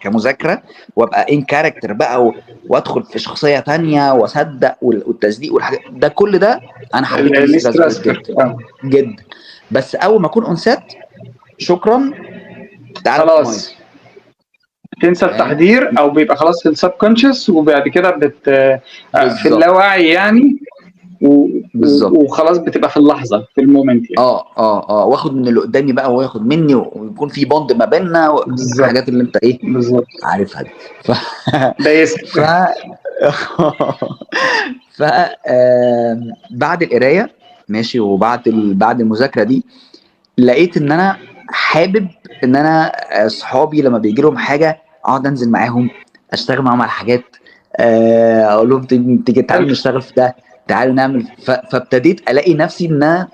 كمذاكره وابقى in character بقى، وادخل في شخصية تانية واصدق، والتصديق والحاجات ده كل ده انا حبيت لي ستراسبرج ستراسبرج. جدا جدا. بس اول ما اكون on set شكرا تعالى خلاص. مايزنر. تنسى التحضير او بيبقى خلاص في ال subconscious، وبعد كده في اللاوعي يعني، وخلاص بتبقى في اللحظة في ال moment يعني. واخد من اللي قدامي بقى وياخد مني، ويكون في bond ما بيننا، الحاجات اللي انت ايه عارفها دي. ده يسر. بعد القراية ماشي، وبعد بعد المذاكرة دي لقيت ان انا حابب ان انا اصحابي لما بيجي لهم حاجة اقعد انزل معاهم، اشتغل معاهم على حاجات، اقول لهم تيجي تعالوا نشتغل في ده، تعالوا نعمل. فابتديت الاقي نفسي ان انا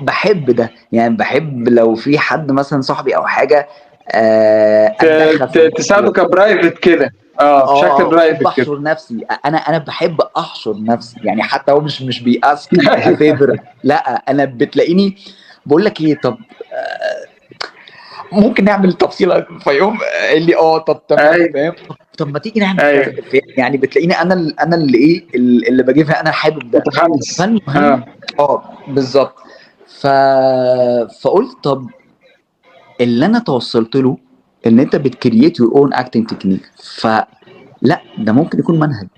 بحب ده، يعني بحب لو في حد مثلا صاحبي او حاجة، اتدخل في تساعده ك private كده. بشكل private كده. بحشر نفسي، انا بحب احشر نفسي، يعني حتى هو مش بي ask favor، لا انا بتلاقيني بقول لك ايه، طب ممكن نعمل تفصيله فيقوم قال لي طب تمام، فاهم؟ طب ما تيجي نعمل كذا. يعني بتلاقيني انا اللي ايه، اللي بجيبها، انا حابب ده. متحمس. فالمهم بالظبط. فقلت طب اللي انا توصلت له ان انت بت create your own acting technique، فلا ده ممكن يكون منهج.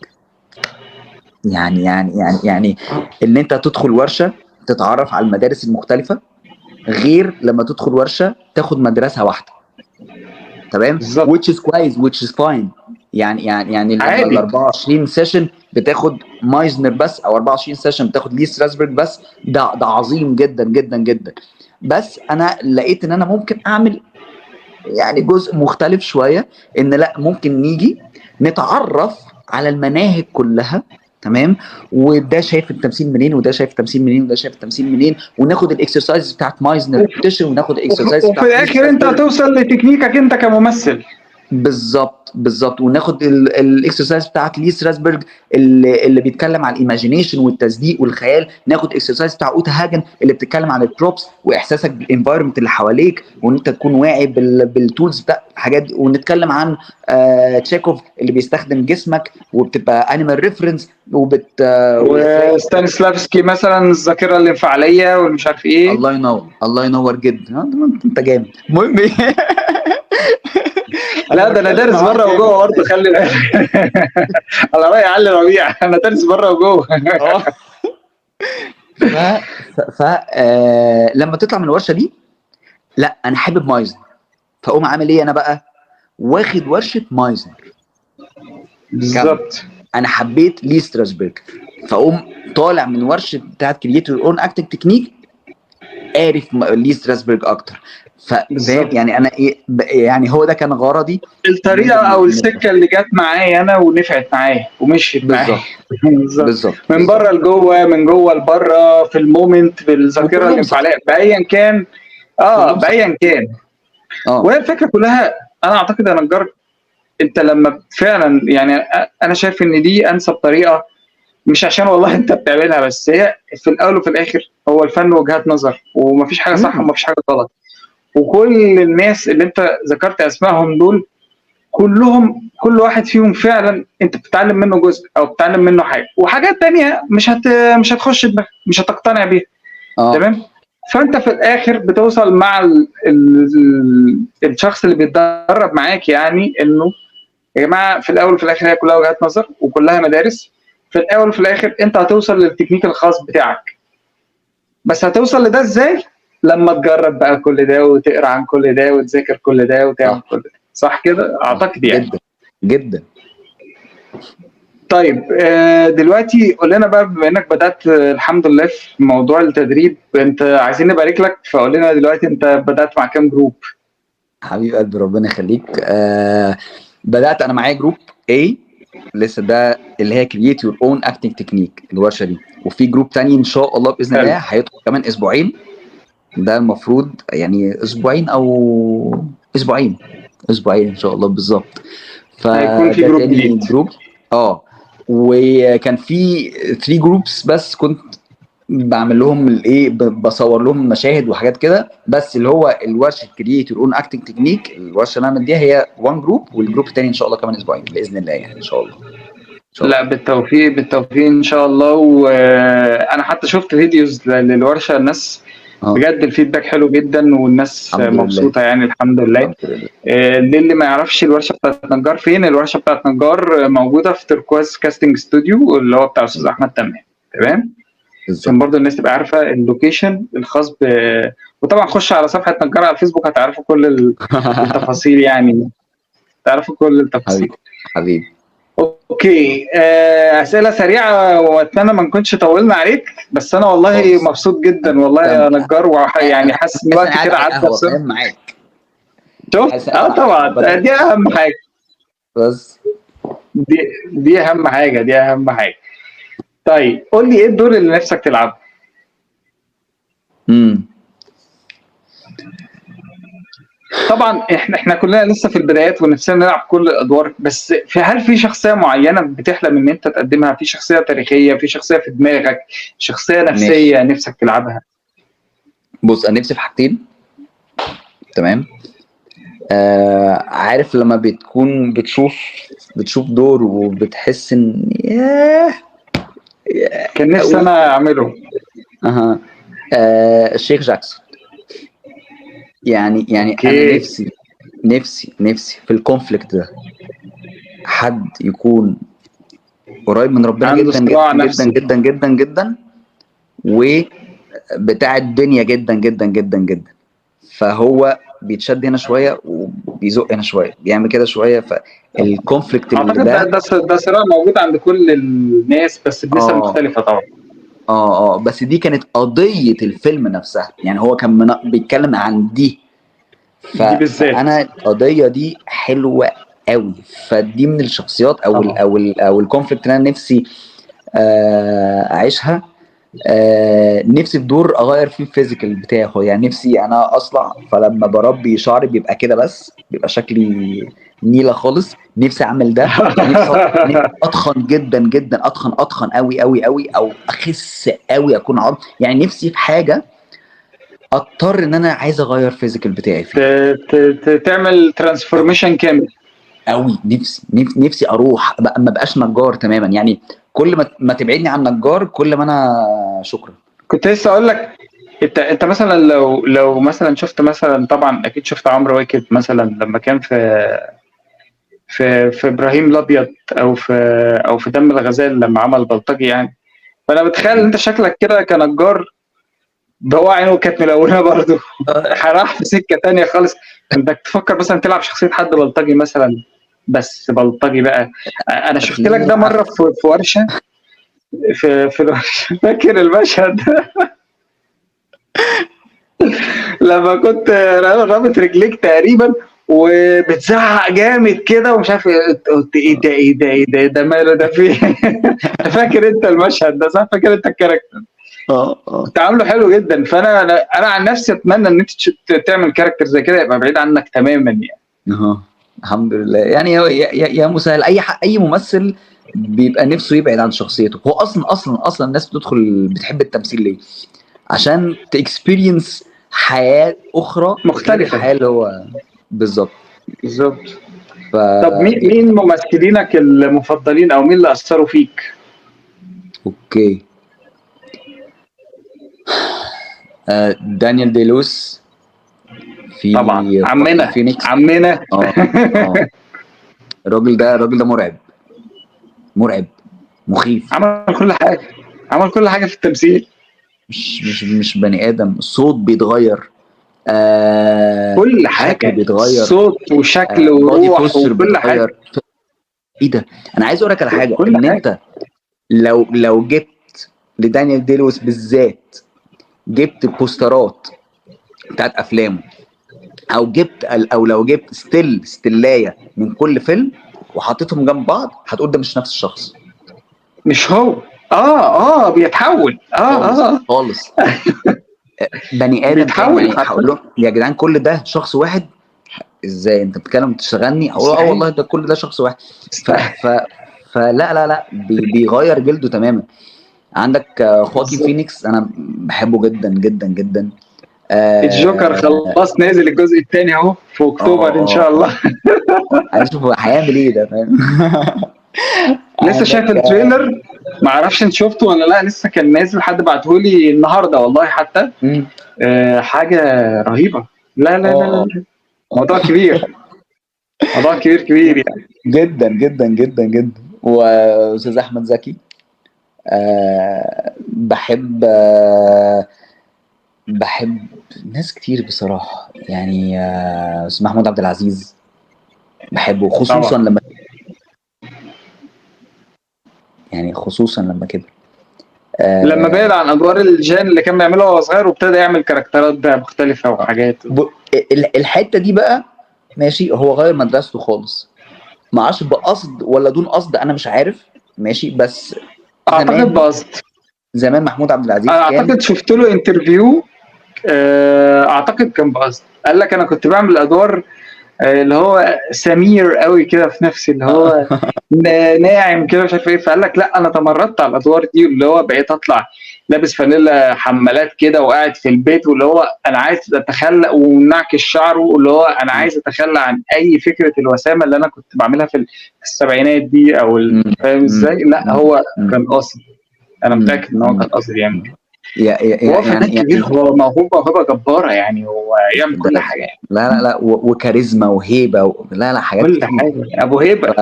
يعني ان انت تدخل ورشه تتعرف على المدارس المختلفة، غير لما تدخل ورشه تاخد مدرسه واحدة. تمام؟ which is كويس، which is fine. يعني لما ال 24 session بتاخد مايزنر بس، او 24 session بتاخد لي ستراسبرج بس، ده عظيم جدا جدا جدا. بس انا لقيت ان انا ممكن اعمل جزء مختلف شوية، ان لا ممكن نيجي نتعرف على المناهج كلها. تمام؟ وده شايف التمثيل منين، وده شايف التمثيل منين، وده شايف التمثيل منين، وناخد ال exercise بتاعت مايزنر repetition، وناخد ال exercise وفي بتاعت الاخر انت مايزنر. هتوصل لتكنيكك انت كممثل. بالظبط بالظبط. وناخد ال exercise بتاعت لي ستراسبرج اللي بيتكلم عن ال imagination والتصديق والخيال، ناخد exercise بتاع اوتا هاجن اللي بتتكلم عن ال props واحساسك بال environment اللي حواليك، وان انت تكون واعي بال tools بتاع الحاجات دي، ونتكلم عن تشيكوف اللي بيستخدم جسمك وبتبقى animal reference وبت وستانسلافسكي مثلا الذاكرة الانفعاليه والمش عارف ايه. الله ينور، الله ينور جدا، انت جامد. المهم لا ده انا دارس بره وجوه برضه، خلي بالك. على راي علي ربيع، انا دارس بره وجوه. ف لما تطلع من الورشة دي، لا انا حابب مايزنر، فاقوم عامل ايه انا بقى؟ واخد ورشه مايزنر. بالظبط. انا حبيت لي ستراسبرج، فاقوم طالع من ورشه بتاعت create your own acting technique عارف لي ستراسبرج اكتر. فاهم يعني انا ايه؟ يعني هو ده كان غرضي، الطريقة او السكة اللي جت معايا انا ونفعت معايا ومشيت معايا. بالظبط بالظبط، من بره لجوه، من جوه لبره، في ال moment، بالذاكرة الانفعاليه، بايا كان. بايا كان. وهي الفكرة كلها. انا اعتقد يا نجار انت لما فعلا يعني انا شايف ان دي انسب طريقه، مش عشان والله انت بتعملها، بس هي في الاول وفي الاخر هو الفن وجهات نظر، ومفيش حاجة صح ومفيش حاجة غلط، وكل الناس اللي انت ذكرت اسمائهم دول كلهم، كل واحد فيهم فعلا انت بتتعلم منه جزء او بتتعلم منه حاجة، وحاجات تانية مش هتخش دماغك، مش هتقتنع بيها. تمام. فانت في الاخر بتوصل مع الشخص اللي بيتدرب معاك، يعني انه يا جماعة في الاول وفي الاخر هي كلها وجهات نظر وكلها مدارس، في الاول وفي الاخر انت هتوصل للتكنيك الخاص بتاعك، بس هتوصل لده ازاي؟ لما تجرب بقى كل ده وتقرا عن كل ده وتذاكر كل ده وتعمل كل ده. صح كده؟ اعتقد يعني. جدا جدا. طيب دلوقتي قول لنا بقى، بما انك بدات الحمد لله في موضوع التدريب، انت عايزين نبارك لك، فقول لنا دلوقتي انت بدات مع كام group؟ حبيب قلبي ربنا يخليك. بدات انا معايا group A لسه، ده اللي هي create your own acting technique الورشة دي، وفي group تاني ان شاء الله باذن الله هيدخل كمان اسبوعين، ده المفروض يعني اسبوعين او اسبوعين ان شاء الله بالظبط. هيكون في group جديد. group وكان في 3 groups بس كنت بعمل لهم الايه، بصور لهم مشاهد وحاجات كده، بس اللي هو الورشة create your own acting technique الورشة اللي انا مديها هي 1 group، وال group الثاني ان شاء الله كمان اسبوعين باذن الله يعني ان شاء الله. لا بالتوفيق، بالتوفيق ان شاء الله. وانا حتى شفت videos للورشه، الناس بجد ال feedback حلو جدا والناس مبسوطة يعني الحمد لله. للي ما يعرفش الورشة بتاعت نجار فين، الورشة بتاعت نجار موجودة في تركواز casting studio اللي هو بتاع استاذ احمد تمام. تمام، عشان برضه الناس تبقى عارفه ال location الخاص وطبعا خش على صفحة نجار على الفيسبوك هتعرفوا كل التفاصيل، يعني تعرفوا كل التفاصيل. حبيبي okay. اسئلة سريعة واتمنى ما نكونش طولنا عليك، بس انا والله مبسوط جدا والله يا نجار، ويعني حاسس ان الوقت كده عدى بسرعة معاك. شفت؟ طبعا دي اهم حاجة، بس دي اهم حاجة، دي اهم حاجة. طيب قول لي ايه الدور اللي نفسك تلعبه؟ طبعا احنا كلنا لسه في البدايات ونفسنا نلعب كل الادوار، بس هل في شخصية معينة بتحلم ان انت تقدمها؟ في شخصية تاريخية، في شخصية في دماغك، شخصية نفسية نفسك تلعبها؟ بص انا نفسي في حاجتين. تمام. عارف لما بتكون بتشوف دور وبتحس ان ياه كان نفسي انا اعمله. الشيخ جاكسون. يعني okay. انا نفسي نفسي نفسي في ال conflict ده حد يكون قريب من ربنا جدا جدا جدا جدا جدا جدا، وبتاع الدنيا جدا جدا جدا جدا، فهو بيتشد هنا شوية وبيزق هنا شوية، بيعمل كده شوية، فال conflict اللي ده صراع موجود عند كل الناس بس بنسب مختلفة طبعا. بس دي كانت قضية الفيلم نفسها، يعني هو كان بيتكلم عن دي بالذات. انا القضية دي حلوة قوي، فدي من الشخصيات او ال او ال او ال conflict اللي انا نفسي اعيشها. نفسي في دور اغير فيه ال physical بتاعه، يعني نفسي انا اصلع، فلما بربي شعري بيبقى كده بس بيبقى شكلي نيله خالص، نفسي اعمل ده. نفسي اتخن جدا جدا، اتخن قوي قوي قوي، او اخس قوي، اكون عض، يعني نفسي في حاجة اضطر ان انا عايز اغير physical بتاعي فيه، تعمل transformation كامل قوي. نفسي اروح ما بقاش نجار تماما، يعني كل ما تبعدني عن نجار كل ما انا شكرا. كنت لسه اقول لك انت مثلا لو مثلا شفت مثلا، طبعا اكيد شفت عمرو واكد مثلا لما كان في في في ابراهيم الابيض او في دم الغزال لما عمل بلطجي يعني، فانا بتخيل ان انت شكلك كده كنجار، ده هو عينه كانت ملونة برضه راح في سكة ثانية خالص. انك تفكر مثلا تلعب شخصية حد بلطجي مثلا، بس بلطجي بقى. انا شفت لك ده مرة في ورشه، في الورشة، فاكر المشهد لما كنت رابط رجليك تقريبا وبتزعق جامد كده ومش عارف، قلت ايه ده ايه ده ايه ده ده ماله ده فيه؟ فاكر انت المشهد ده صح؟ فاكر انت ال character؟ كنت عامله حلو جدا. فانا انا عن نفسي اتمنى ان انت تعمل character زي كده، يبقى بعيد عنك تماما يعني. الحمد لله. يعني يا مسهل، اي ممثل بيبقى نفسه يبعد عن شخصيته. هو اصلا اصلا اصلا الناس بتدخل بتحب التمثيل ليه؟ عشان ت experience حياة اخرى مختلفة، الحياة اللي هو بالظبط بالظبط. طب مين ممثلينك المفضلين او مين اللي اثروا فيك؟ okay، دانيال دي لويس في طبعا عمنا فينيكس. عمنا الراجل ده مرعب مرعب مخيف، عمل كل حاجة، عمل كل حاجة في التمثيل، مش بني ادم. الصوت بيتغير، كل حاجة بيتغير، صوت وشكل وروح وكل حاجة. ايه ده؟ انا عايز اقول لك على حاجة، ان انت لو جبت لدانيال دي لويس بالذات، جبت بوسترات بتاعت افلامه، او جبت او لو جبت ستلايه من كل فيلم وحطيتهم جنب بعض، هتقول ده مش نفس الشخص، مش هو. بيتحول خالص بني ادم بيتحول. يعني هقول له يا جدعان كل ده شخص واحد؟ ازاي انت بتتكلم تشغلني؟ والله ده كل ده شخص واحد. فلا لا لا، بيغير جلده تماما. عندك خواكين فينيكس، انا بحبه جدا جدا جدا. الجوكر خلاص نازل الجزء الثاني اهو في اكتوبر ان شاء الله. عايز اشوف هيعمل ايه ده، فاهم؟ لسه شايف ال trailer، ما اعرفش انت شفته ولا لا، لسه كان نازل، حد بعتهولي النهارده والله حتى. حاجة رهيبة. لا لا لا, لا. موضوع كبير، موضوع كبير كبير يعني، جدا جدا جدا جدا. واستاذ احمد زكي، بحب بحب ناس كتير بصراحة يعني. استاذ محمود عبد العزيز بحبه، خصوصا لما يعني خصوصا لما كبر، لما بعد عن ادوار الجان اللي كان بيعملها وهو صغير، وابتدى يعمل كاركترات بقى مختلفة وحاجات. الحتة دي بقى ماشي، هو غير مدرسته خالص، ما اعرفش بقصد ولا دون قصد، انا مش عارف ماشي، بس اعتقد بقصد. زمان محمود عبد العزيز انا اعتقد شفت له interview، اعتقد كان بقصد، قال لك انا كنت بعمل ادوار اللي هو سمير قوي كده في نفسي، اللي هو ناعم كده مش عارف ايه، فقال لك لا انا تمردت على الادوار دي، اللي هو بقيت اطلع لابس فانيلا حمالات كده وقاعد في البيت، واللي هو انا عايز اتخلى ونعكس شعره، واللي هو انا عايز اتخلى عن اي فكرة الوسامه اللي انا كنت بعملها في السبعينات دي او فاهم ازاي؟ لا هو كان قاصد، انا متاكد ان هو كان قاصد يعمل كده. هو فنان كبير، هو موهوب موهبة جبارة يعني، هو يعمل كل حاجة يعني. لا لا لا، وكاريزما وهيبة لا لا، حاجات كل حاجة، ابو هيبة.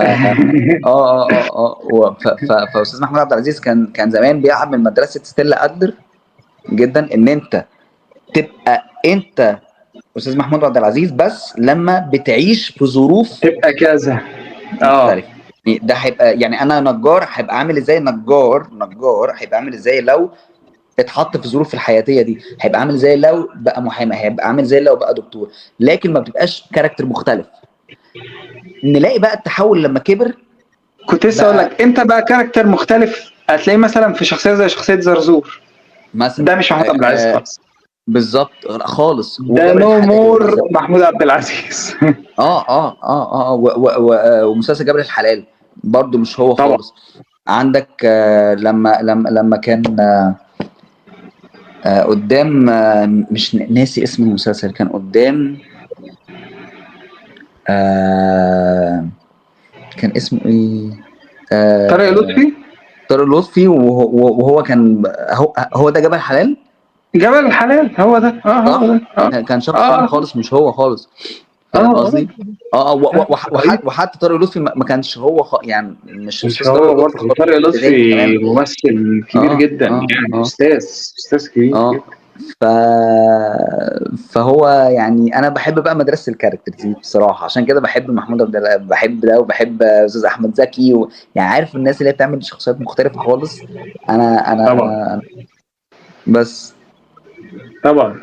فاستاذ محمود عبد العزيز كان زمان بيلعب من مدرسه ستيلا ادلر جدا، ان انت تبقى انت استاذ محمود عبد العزيز بس لما بتعيش في ظروف تبقى كذا مختلفة. ده هيبقى يعني انا نجار، هيبقى عامل ازاي نجار هيبقى عامل ازاي لو اتحط في ظروف الحياتية دي، هيبقى عامل زي لو بقى محامي، هيبقى عامل زي لو بقى دكتور، لكن ما بتبقاش character مختلف. نلاقي بقى التحول لما كبر. كنت لسه اقول لك امتى بقى character مختلف؟ هتلاقيه مثلا في شخصية زي شخصية زرزور. مثلا. ده مش محمود عبد العزيز خالص. بالظبط خالص. ده no more محمود عبد العزيز. ومسلسل جبل الحلال برضو مش هو طبعا. خالص. عندك لما كان قدام، مش ناسي اسم المسلسل، كان قدام كان اسمه ايه؟ طارق لطفي. طارق لطفي، وهو كان هو ده جبل الحلال. جبل الحلال هو ده. هو ده. كان شخص ثاني خالص، مش هو خالص. فاهم قصدي؟ وحتى طارق لطفي ما كانش هو يعني مش هو برضه. طارق لطفي ممثل كبير جدا، يعني استاذ كبير جدا. فهو يعني انا بحب بقى مدرسه ال characters دي بصراحة، عشان كده بحب محمود عبد العزيز، بحب ده، وبحب استاذ احمد زكي يعني عارف الناس اللي هي بتعمل شخصيات مختلفة خالص. انا طبعا. أنا بس طبعا.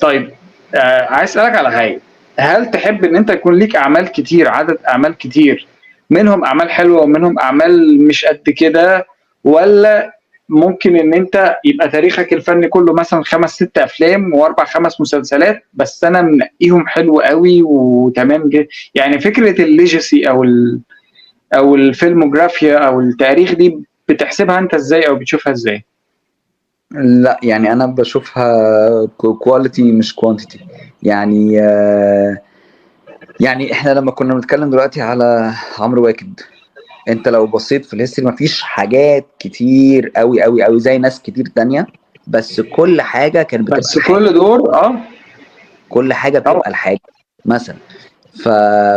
طيب عايز اسالك على حاجة، هل تحب ان انت يكون ليك اعمال كتير، عدد اعمال كتير، منهم اعمال حلوة ومنهم اعمال مش قد كده، ولا ممكن ان انت يبقى تاريخك الفني كله مثلا 5 6 افلام و4 5 مسلسلات، بس انا منقيهم حلو قوي وتمام جدا؟ يعني فكرة ال legacy او الفيلموجرافيا او التاريخ دي بتحسبها انت ازاي او بتشوفها ازاي؟ لا يعني انا بشوفها quality مش quantity. يعني يعني احنا لما كنا بنتكلم دلوقتي على عمرو واكد، انت لو بصيت في ال history مفيش حاجات كتير قوي قوي قوي زي ناس كتير تانية، بس كل حاجة كانت بتبقى بس كل دور كل حاجة بتبقى الحاجة مثلا.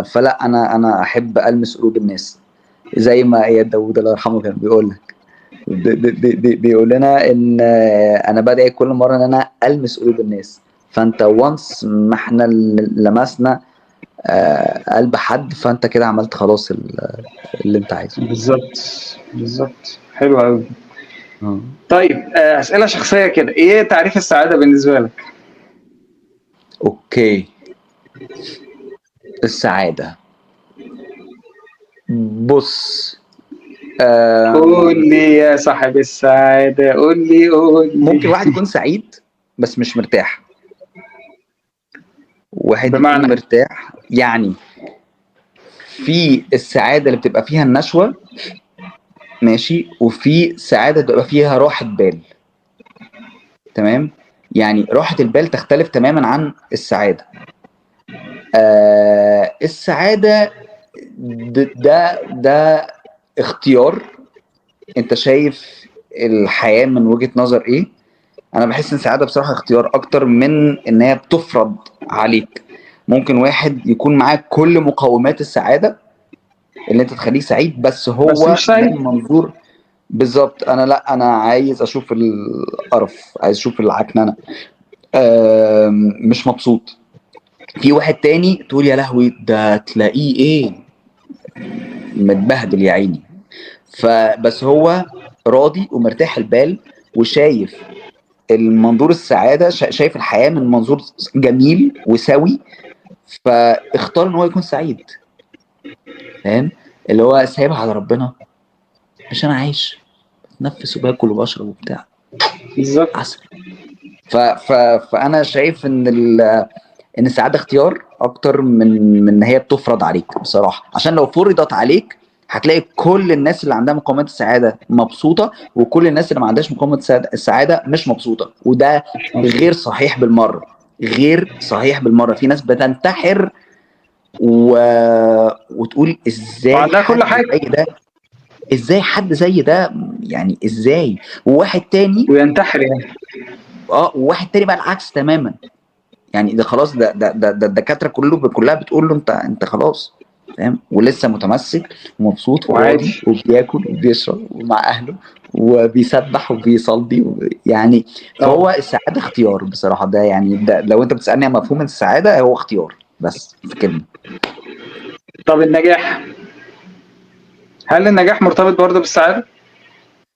فلا انا احب المس قلوب الناس، زي ما اياد داوود الله يرحمه كان بيقول لك، بيقول لنا ان انا بدعي كل مرة ان انا المس قلوب الناس. فانت وانس ما احنا لمسنا قلب حد، فانت كده عملت خلاص اللي انت عايزه. بالظبط بالظبط. حلو قوي. طيب اسئلة شخصية كده، ايه تعريف السعادة بالنسبة لك؟ okay، السعادة بص، قول لي يا صاحب السعادة، قول لي قول لي. ممكن واحد يكون سعيد بس مش مرتاح، واحد يكون مرتاح. يعني في السعادة اللي بتبقى فيها النشوة ماشي، وفي سعادة بتبقى فيها راحة بال. تمام، يعني راحة البال تختلف تماما عن السعادة. السعادة ده اختيار، انت شايف الحياة من وجهة نظر ايه. انا بحس ان السعادة بصراحة اختيار اكتر من ان هي بتفرض عليك. ممكن واحد يكون معاه كل مقومات السعادة اللي انت تخليه سعيد، بس هو بس مش سعيد. من منظور بالظبط. انا لا، انا عايز اشوف القرف، عايز اشوف العكننة، مش مبسوط. في واحد تاني تقول يا لهوي ده تلاقيه ايه متبهدل يا عيني، فبس هو راضي ومرتاح البال وشايف المنظور السعادة، شايف الحياة من منظور جميل وسوي، فاختار ان هو يكون سعيد. فاهم؟ اللي هو سايبها على ربنا، مش انا عايش بتنفس وباكل وبشرب وبتاع بالظبط. عسل. فانا شايف ان ان السعادة اختيار اكتر من ان هي بتفرض عليك بصراحة. عشان لو فرضت عليك هتلاقي كل الناس اللي عندها مقومات السعادة مبسوطة، وكل الناس اللي ما عندهاش مقومات السعادة مش مبسوطة، وده غير صحيح بالمرة، غير صحيح بالمرة. في ناس بتنتحر وتقول ازاي وعندها كل حاجة، زي ده، ازاي حد زي ده يعني ازاي، وواحد تاني وينتحر يعني. وواحد تاني بقى العكس تماما، يعني ده خلاص، ده ده ده الدكاترة كلها بتقول له انت خلاص فاهم، ولسه متمسك ومبسوط وراضي وبياكل وبيشرب ومع اهله وبيسبح وبيصلي يعني. فهو السعادة اختيار بصراحة. ده يعني ده لو انت بتسالني عن مفهوم السعادة هو اختيار بس في كلمة. طب النجاح، هل النجاح مرتبط برضه بالسعادة؟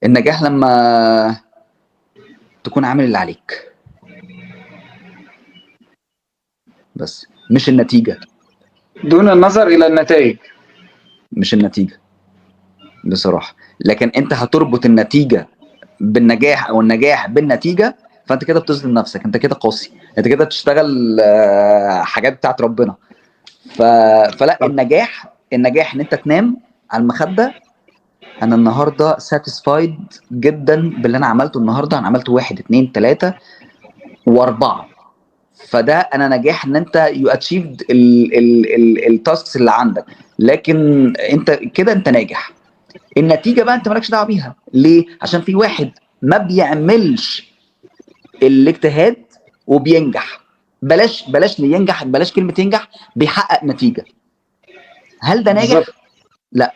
النجاح لما تكون عامل اللي عليك بس، مش النتيجة، دون النظر الى النتائج، مش النتيجة بصراحة. لكن انت هتربط النتيجة بالنجاح او النجاح بالنتيجة، فانت كده بتظلم نفسك، انت كده قاسي، انت كده بتشتغل حاجات بتاعت ربنا. فلا، النجاح ان انت تنام على المخدة، انا النهارده satisfied جدا باللي انا عملته النهارده، انا عملت 1 2 3 و4، فده انا نجاح ان انت you achieved ال tasks اللي عندك. لكن انت كده انت ناجح. النتيجة بقى انت مالكش دعوه بيها. ليه؟ عشان في واحد ما بيعملش الاجتهاد وبينجح. بلاش ينجح، بلاش كلمة ينجح، بيحقق نتيجة. هل ده ناجح؟ لا.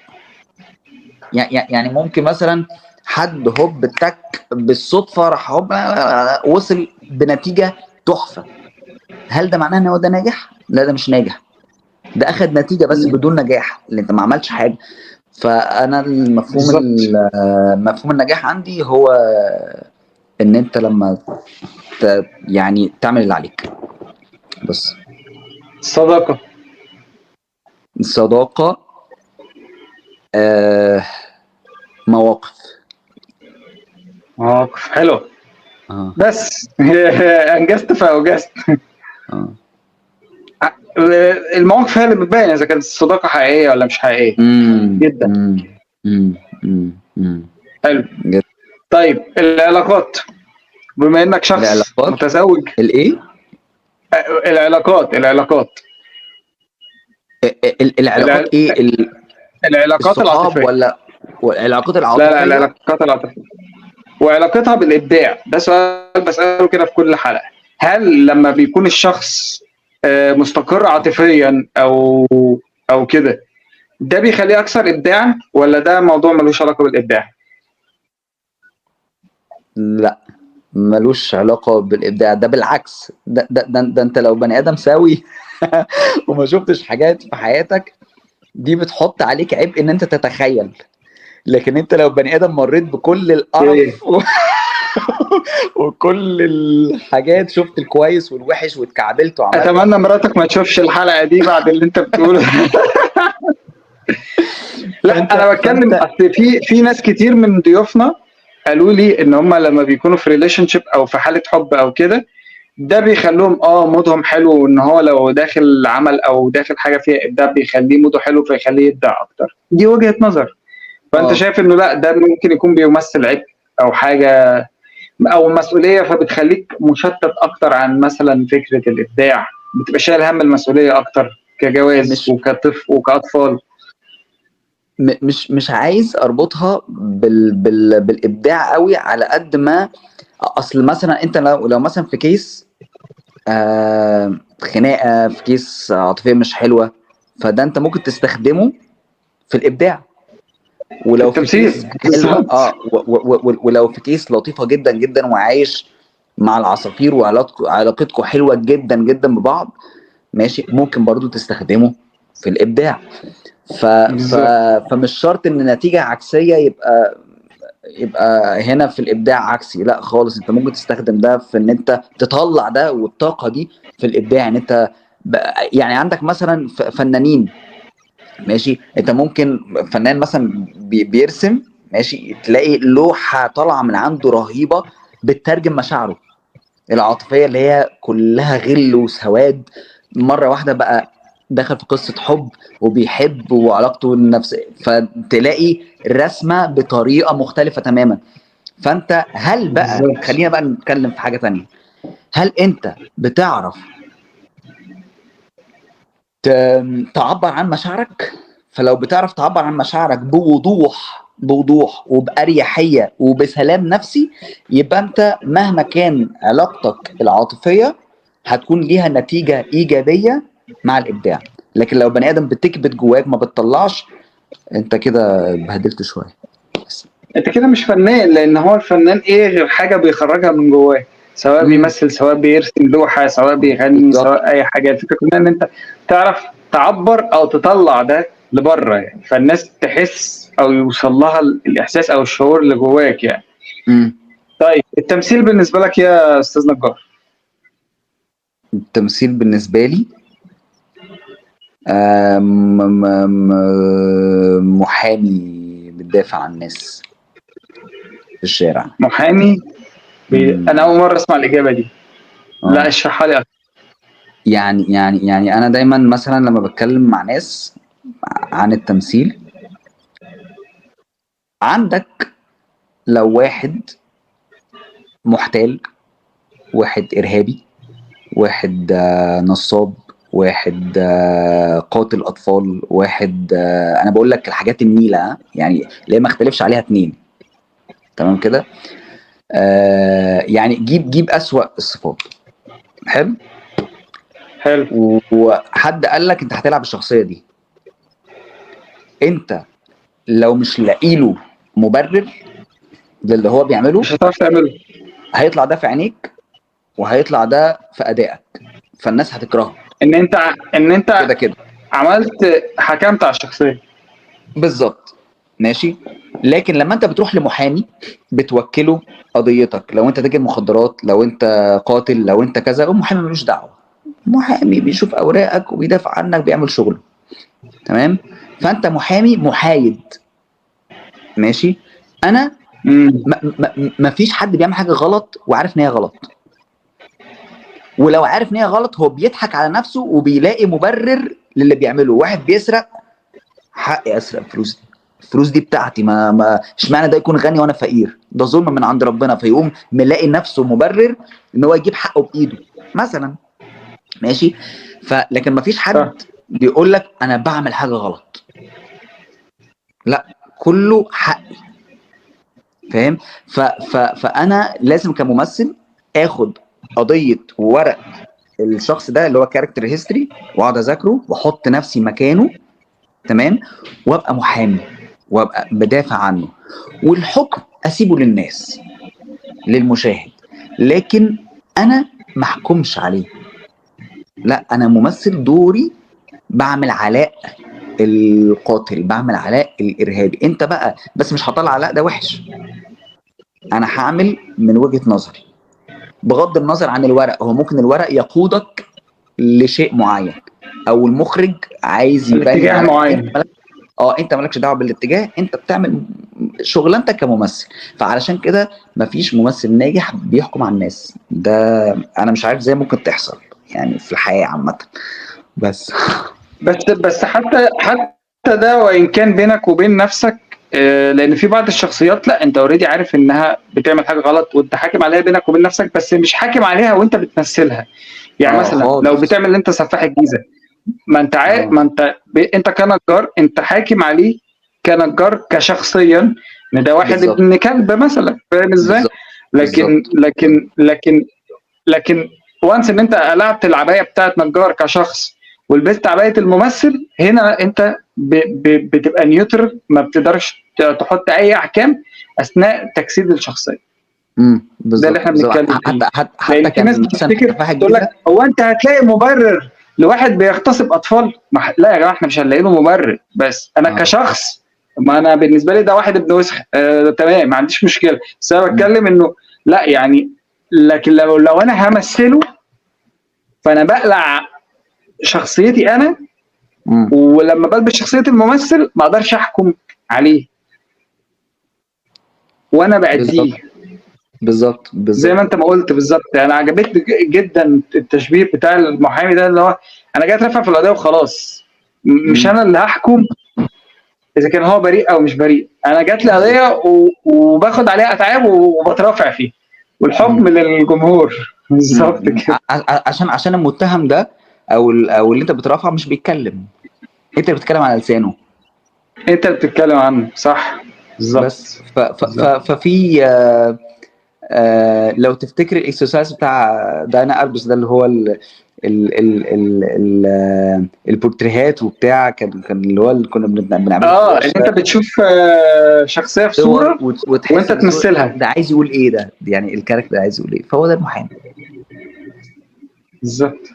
يعني ممكن مثلا حد هوب تك بالصدفة راح هوب وصل بنتيجة تحفة، هل ده معناه ان هو ده ناجح؟ لا، ده مش ناجح، ده اخد نتيجة بس بدون نجاح، اللي انت ما عملتش حاجة. فانا المفهوم مفهوم النجاح عندي هو ان انت لما يعني تعمل اللي عليك بس. الصداقة مواقف حلو. بس انجزت فاوجزت. المواقف هي اللي بتبين اذا كانت الصداقة حقيقية ولا مش حقيقية. جدا. حلو. جدا. طيب العلاقات، بما انك شخص العلاقات؟ متزوج. الايه؟ العلاقات العلاقات ايه؟ العلاقات العاطفية ولا العلاقات العاطفية؟ لا، العلاقات العاطفية وعلاقتها بالابداع. ده سؤال بساله كده في كل حلقة. هل لما بيكون الشخص مستقر عاطفيا او كده، ده بيخليه اكثر ابداع، ولا ده موضوع ملوش علاقة بالابداع؟ لا، ملوش علاقة بالابداع، ده بالعكس. ده ده ده, ده انت لو بني ادم سوي وما شفتش حاجات في حياتك دي بتحط عليك عبء ان انت تتخيل. لكن انت لو بني ادم مريت بكل القرف وكل الحاجات، شفت الكويس والوحش واتكعبلت وعملت. اتمنى مراتك ما تشوفش الحلقة دي بعد اللي انت بتقوله. لا، انا بتكلم اصل في ناس كتير من ضيوفنا قالوا لي ان هم لما بيكونوا في relationship او في حاله حب او كده، ده بيخلوهم mood هم حلو، وان هو لو داخل عمل او داخل حاجة فيها ابداع بيخليه mood ه حلو فيخليه يبدع اكتر. دي وجهه نظر. فانت شايف انه لا، ده ممكن يكون بيمثل عبء او حاجة او مسؤولية، فبتخليك مشتت اكتر عن مثلا فكرة الابداع، بتبقى شايل هم المسؤولية اكتر كجواز وكطفل وكاطفال. مش عايز اربطها بالابداع قوي، على قد ما اصل مثلا انت لو مثلا في case خناقه، في case عاطفية مش حلوة، فده انت ممكن تستخدمه في الابداع. ولو في case حلوة ولو في case لطيفة جدا جدا وعايش مع العصافير وعلاقتكم حلوة جدا جدا ببعض، ماشي، ممكن برضو تستخدمه في الابداع. فمش شرط ان النتيجة عكسية يبقى هنا في الابداع عكسي، لا خالص. انت ممكن تستخدم ده في ان انت تطلع ده والطاقة دي في الابداع. ان انت يعني عندك مثلا فنانين، ماشي، انت ممكن فنان مثلا بيرسم، ماشي، تلاقي لوحة طالعه من عنده رهيبة بتترجم مشاعره العاطفية اللي هي كلها غل وسواد، مرة واحدة بقى دخل في قصة حب وبيحب وعلاقته النفسية، فتلاقي الرسمة بطريقة مختلفة تماما. فانت هل بقى، خلينا بقى نتكلم في حاجة تانية، هل انت بتعرف تعبر عن مشاعرك؟ فلو بتعرف تعبر عن مشاعرك بوضوح وبأريحية وبسلام نفسي، يبقى انت مهما كان علاقتك العاطفية هتكون ليها نتيجة إيجابية مع الإبداع. لكن لو بني آدم بتكبت جواك ما بتطلعش، انت كده بهدلت شوية بس. انت كده مش فنان، لأن هو الفنان ايه غير حاجة بيخرجها من جواه، سواء بيمثل، سواء بيرسم لوحة، سواء بيغني، سواء أي حاجة. الفكرة كلها إن أنت تعرف تعبر أو تطلع ده لبره يعني، فالناس تحس أو يوصل لها الإحساس أو الشعور اللي جواك يعني. طيب التمثيل بالنسبة لك يا أستاذ نجار؟ التمثيل بالنسبة لي محامي بتدافع عن الناس. في الشارع. محامي انا اول مرة اسمع الاجابة دي. لا اشرحها لي اكتر. يعني انا دايما مثلا لما بتكلم مع ناس عن التمثيل، عندك لو واحد محتال، واحد ارهابي، واحد نصاب، واحد قاتل اطفال، واحد انا بقول لك الحاجات النيله يعني اللي ما اختلفش عليها اتنين، تمام كده؟ يعني جيب اسوأ الصفات. حلو حلو. وحد قال لك انت هتلعب الشخصية دي، انت لو مش لاقي له مبرر للي هو بيعمله مش هتعرف تعمله، هيطلع ده في عينيك وهيطلع ده في ادائك، فالناس هتكرهه. ان انت كده كده عملت، حكمت على الشخصية بالظبط. ماشي. لكن لما انت بتروح لمحامي بتوكله قضيتك، لو انت تاجر مخدرات، لو انت قاتل، لو انت كذا، المحامي ملوش دعوه، محامي بيشوف اوراقك وبيدافع عنك، بيعمل شغله، تمام؟ فانت محامي محايد. ماشي. انا ما فيش حد بيعمل حاجة غلط وعارف ان هي غلط، ولو عارف ان هي غلط هو بيضحك على نفسه وبيلاقي مبرر للي بيعمله. واحد بيسرق، حقي اسرق فلوس دي، الفلوس دي بتاعتي، ما اشمعنى ده يكون غني وانا فقير، ده ظلم من عند ربنا، فيقوم ملاقي نفسه مبرر ان هو يجيب حقه بايده مثلا. ماشي. فلكن ما فيش حد بيقول لك انا بعمل حاجة غلط، لا كله حقي، فاهم؟ فانا لازم كممثل اخد قضية وورق الشخص ده اللي هو character history، واقعد اذاكره واحط نفسي مكانه، تمام؟ وابقى محامي وابقى بدافع عنه، والحكم اسيبه للناس للمشاهد، لكن انا ما احكمش عليه. لا، انا ممثل دوري بعمل علاء القاتل، بعمل علاء الارهابي، انت بقى بس مش هطلع علاء ده وحش، انا هعمل من وجهة نظري بغض النظر عن الورق. هو ممكن الورق يقودك لشيء معين، او المخرج عايز يبين اتجاه معين، انت مالكش دعوه بالاتجاه، انت بتعمل شغلانتك كممثل. فعلشان كده مفيش ممثل ناجح بيحكم على الناس، ده انا مش عارف ازاي ممكن تحصل يعني في الحياة عامة. بس بس حتى ده وان كان بينك وبين نفسك، لان في بعض الشخصيات لا انت already عارف انها بتعمل حاجة غلط وانت حاكم عليها بينك وبين نفسك، بس مش حاكم عليها وانت بتمثلها. يعني مثلا خالص. لو بتعمل انت سفاح الجيزة، ما انت عارف، ما انت انت كنجار انت حاكم عليه كنجار كشخصيا ان ده واحد ابن كلب مثلا، فاهم ازاي؟ لكن لكن لكن لكن وانس ان انت قلعت العباية بتاعت نجار كشخص ولبست عباية الممثل، هنا انت بتبقى neutral، ما بتقدرش تحط اي احكام اثناء تجسيد الشخصية. بالظبط، ده اللي احنا بنتكلم فيه. حتى في ناس بتفتكر تقول لك هو انت هتلاقي مبرر لواحد بيغتصب اطفال؟ لا يا جماعة، احنا مش هنلاقي له مبرر، بس انا كشخص، ما انا بالنسبة لي ده واحد ابن وسخ، تمام، ما عنديش مشكلة، بس انا بتكلم انه لا يعني، لكن لو انا همثله فانا بقلع شخصيتي انا، ولما بلبس شخصية الممثل ما اقدرش احكم عليه وانا بأديه. بالظبط زي ما انت ما قلت بالظبط. انا يعني عجبتني جدا التشبيه بتاع المحامي ده، اللي هو انا جاي اترفع في القضية وخلاص، مش انا اللي هحكم اذا كان هو بريء او مش بريء، انا جات لي قضية وباخد عليها اتعاب وبترافع فيه، والحكم للجمهور. بالظبط كده. عشان المتهم ده او اللي انت بترافعه مش بيتكلم، انت اللي بتتكلم على لسانه، انت اللي بتتكلم عنه، صح بالظبط. بس ففي لو تفتكر ال exercise بتاع دانا اربس ده، اللي هو ال ال ال ال ال البورتريهات وبتاع، كان اللي هو اللي كنا بنعمله، ان انت بتشوف شخصية في صوره وانت تمثلها، ده عايز يقول ايه، ده يعني ال character عايز يقول ايه، فهو ده المحامي بالظبط.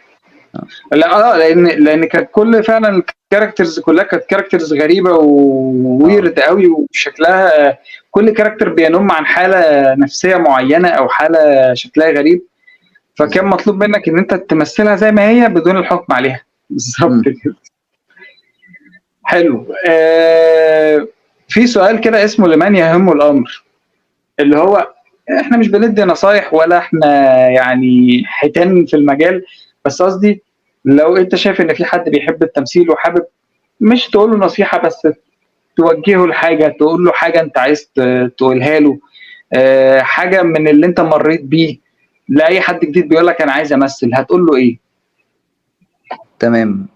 لا لان كانت كل فعلا ال characters كلها كانت characters غريبة و weird قوي، وشكلها كل character بينم عن حاله نفسية معينة او حاله شكلها غريب، فكان مطلوب منك ان انت تمثلها زي ما هي بدون الحكم عليها. بالظبط كده. حلو. في سؤال كده اسمه لمن يهمه الامر. اللي هو احنا مش بندي نصايح ولا احنا يعني حيتان في المجال، بس قصدي لو انت شايف ان في حد بيحب التمثيل وحابب مش تقول له نصيحة بس توجهه لحاجة، تقول له حاجة انت عايز تقولها له، حاجة من اللي انت مريت بيه، لاي حد جديد بيقول لك انا عايز امثل، هتقول له ايه؟ تمام.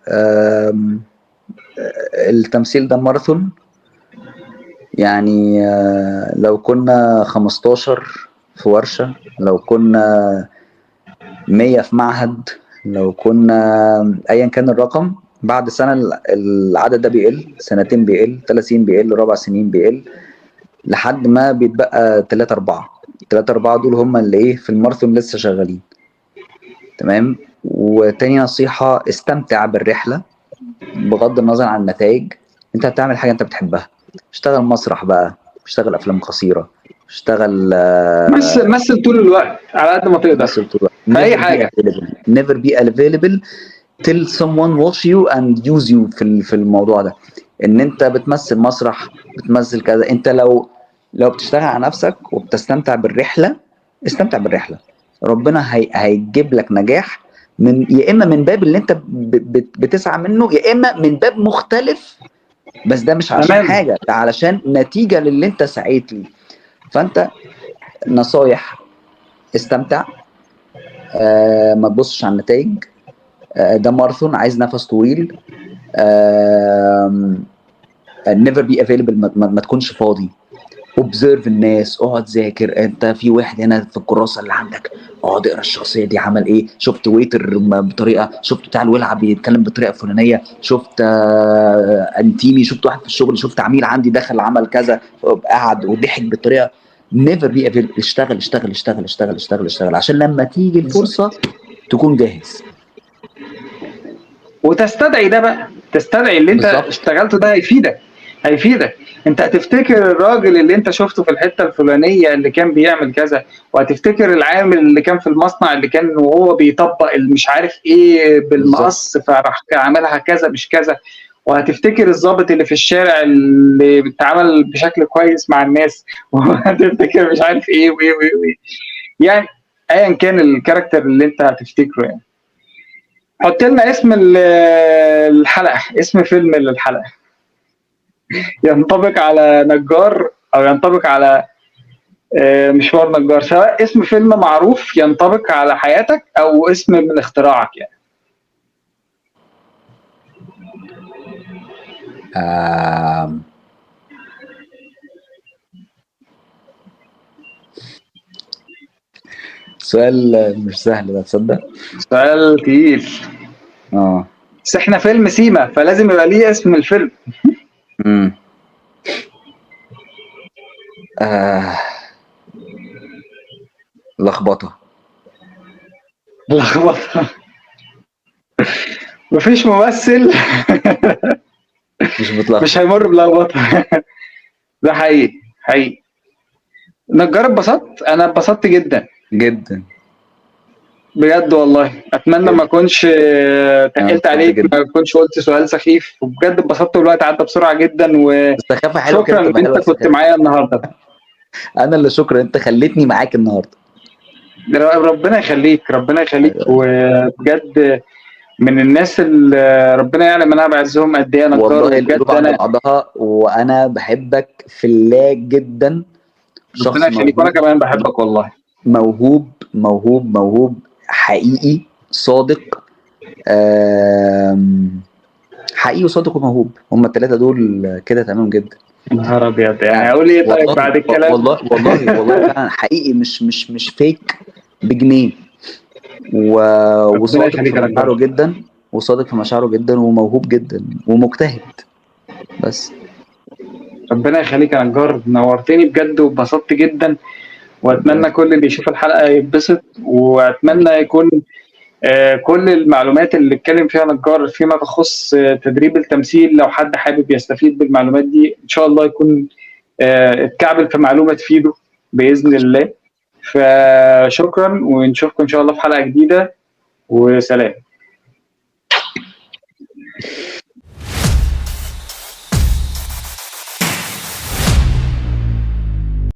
التمثيل ده ماراثون يعني، لو كنا 15 في ورشة، لو كنا 100 في معهد، لو كنا ايا كان الرقم، بعد سنة العدد ده بيقل، سنتين بيقل، 3 سنين بيقل، 4 سنين بيقل، لحد ما بيتبقى 3 4. 3 4 دول هم اللي ايه في الماراثون لسه شغالين. تمام. وتاني نصيحة، استمتع بالرحلة بغض النظر عن النتائج. انت هتعمل حاجة انت بتحبها، اشتغل مسرح بقى، اشتغل افلام قصيرة، اشتغل مثل طول الوقت على قد ما تقدر، مثل طول الوقت اي حاجة. never be available till someone watch you and use you في الموضوع ده، ان انت بتمثل مسرح، بتمثل كذا. انت لو بتشتغل على نفسك وبتستمتع بالرحلة، استمتع بالرحلة، ربنا هيجيب لك نجاح من يا اما من باب اللي انت بتسعى منه، يا اما من باب مختلف، بس ده مش عشان حاجة، ده علشان نتيجة للي انت سعيت ليه. فانت نصايح، استمتع، ما تبصش على النتائج، ده ماراثون عايز نفس طويل، never be available، ما تكونش فاضي، observe الناس، اقعد ذاكر. انت في واحد هنا في الكراسة اللي عندك، اقعد اقرا الشخصية دي عمل ايه، شفت waiter بطريقة، شفت بتاع الولعه بيتكلم بطريقة فلانيه، شفت انتيمي، شفت واحد في الشغل، شفت عميل عندي دخل عمل كذا، قعد وضحك بطريقة. never be available. اشتغل اشتغل اشتغل اشتغل اشتغل اشتغل، عشان لما تيجي الفرصة تكون جاهز وتستدعي ده بقى، تستدعي اللي انت بالزبط. اشتغلته ده هيفيدك. انت هتفتكر الراجل اللي انت شفته في الحتة الفلانية اللي كان بيعمل كذا، وهتفتكر العامل اللي كان في المصنع اللي كان وهو بيطبق مش عارف ايه بالمقص فراح عملها كذا مش كذا، وهتفتكر الضابط اللي في الشارع اللي بيتعامل بشكل كويس مع الناس، وهتفتكر مش عارف ايه وايه وايه وايه، يعني ايا كان ال character اللي انت هتفتكره. يعني حط لنا اسم الحلقة، اسم فيلم للحلقة ينطبق على نجار او ينطبق على مشوار نجار، سواء اسم فيلم معروف ينطبق على حياتك او اسم من اختراعك. يعني سؤال مش سهل ده، تصدق سؤال تقيل. بس احنا فيلم سيما فلازم يبقى ليه اسم الفيلم. لخبطة. مفيش ممثل مش بتلخبط، مش هيمر بلخبطه. ده حقيقي حقيقي. نجار اتبسطت، انا اتبسطت جدا جدا بجد والله. اتمنى ما اكونش تقلت عليك، ما اكونش قلت سؤال سخيف، وبجد اتبسطت والوقت عدى بسرعة جدا. وشكرا ان انت كنت معايا النهارده. انا اللي شكرا، انت خليتني معاك النهارده. ربنا يخليك، ربنا يخليك. وبجد من الناس اللي ربنا يعلم انا بعزهم قد ايه. انا والله القلوب عند بعضها، وانا بحبك في الله جدا. ربنا يخليك، وانا كمان بحبك والله. موهوب موهوب موهوب حقيقي، صادق، حقيقي وصادق وموهوب، هم الثلاثة دول كده تمام جدا. نهار ابيض، يعني اقول ايه طيب بعد الكلام؟ والله والله والله فعلا حقيقي، مش فيك بجنيه. وصادق في مشاعره جدا، وصادق في مشاعره جدا، وموهوب جدا، ومجتهد. بس ربنا يخليك يا نجار، نورتني بجد واتبسطت جدا، واتمنى كل اللي يشوف الحلقة يتبسط، واتمنى يكون كل المعلومات اللي اتكلم فيها نجار فيما تخص تدريب التمثيل، لو حد حابب يستفيد بالمعلومات دي ان شاء الله يكون اتكعبل في معلومة تفيده باذن الله. فشكرا، ونشوفكم ان شاء الله في حلقة جديدة، وسلام.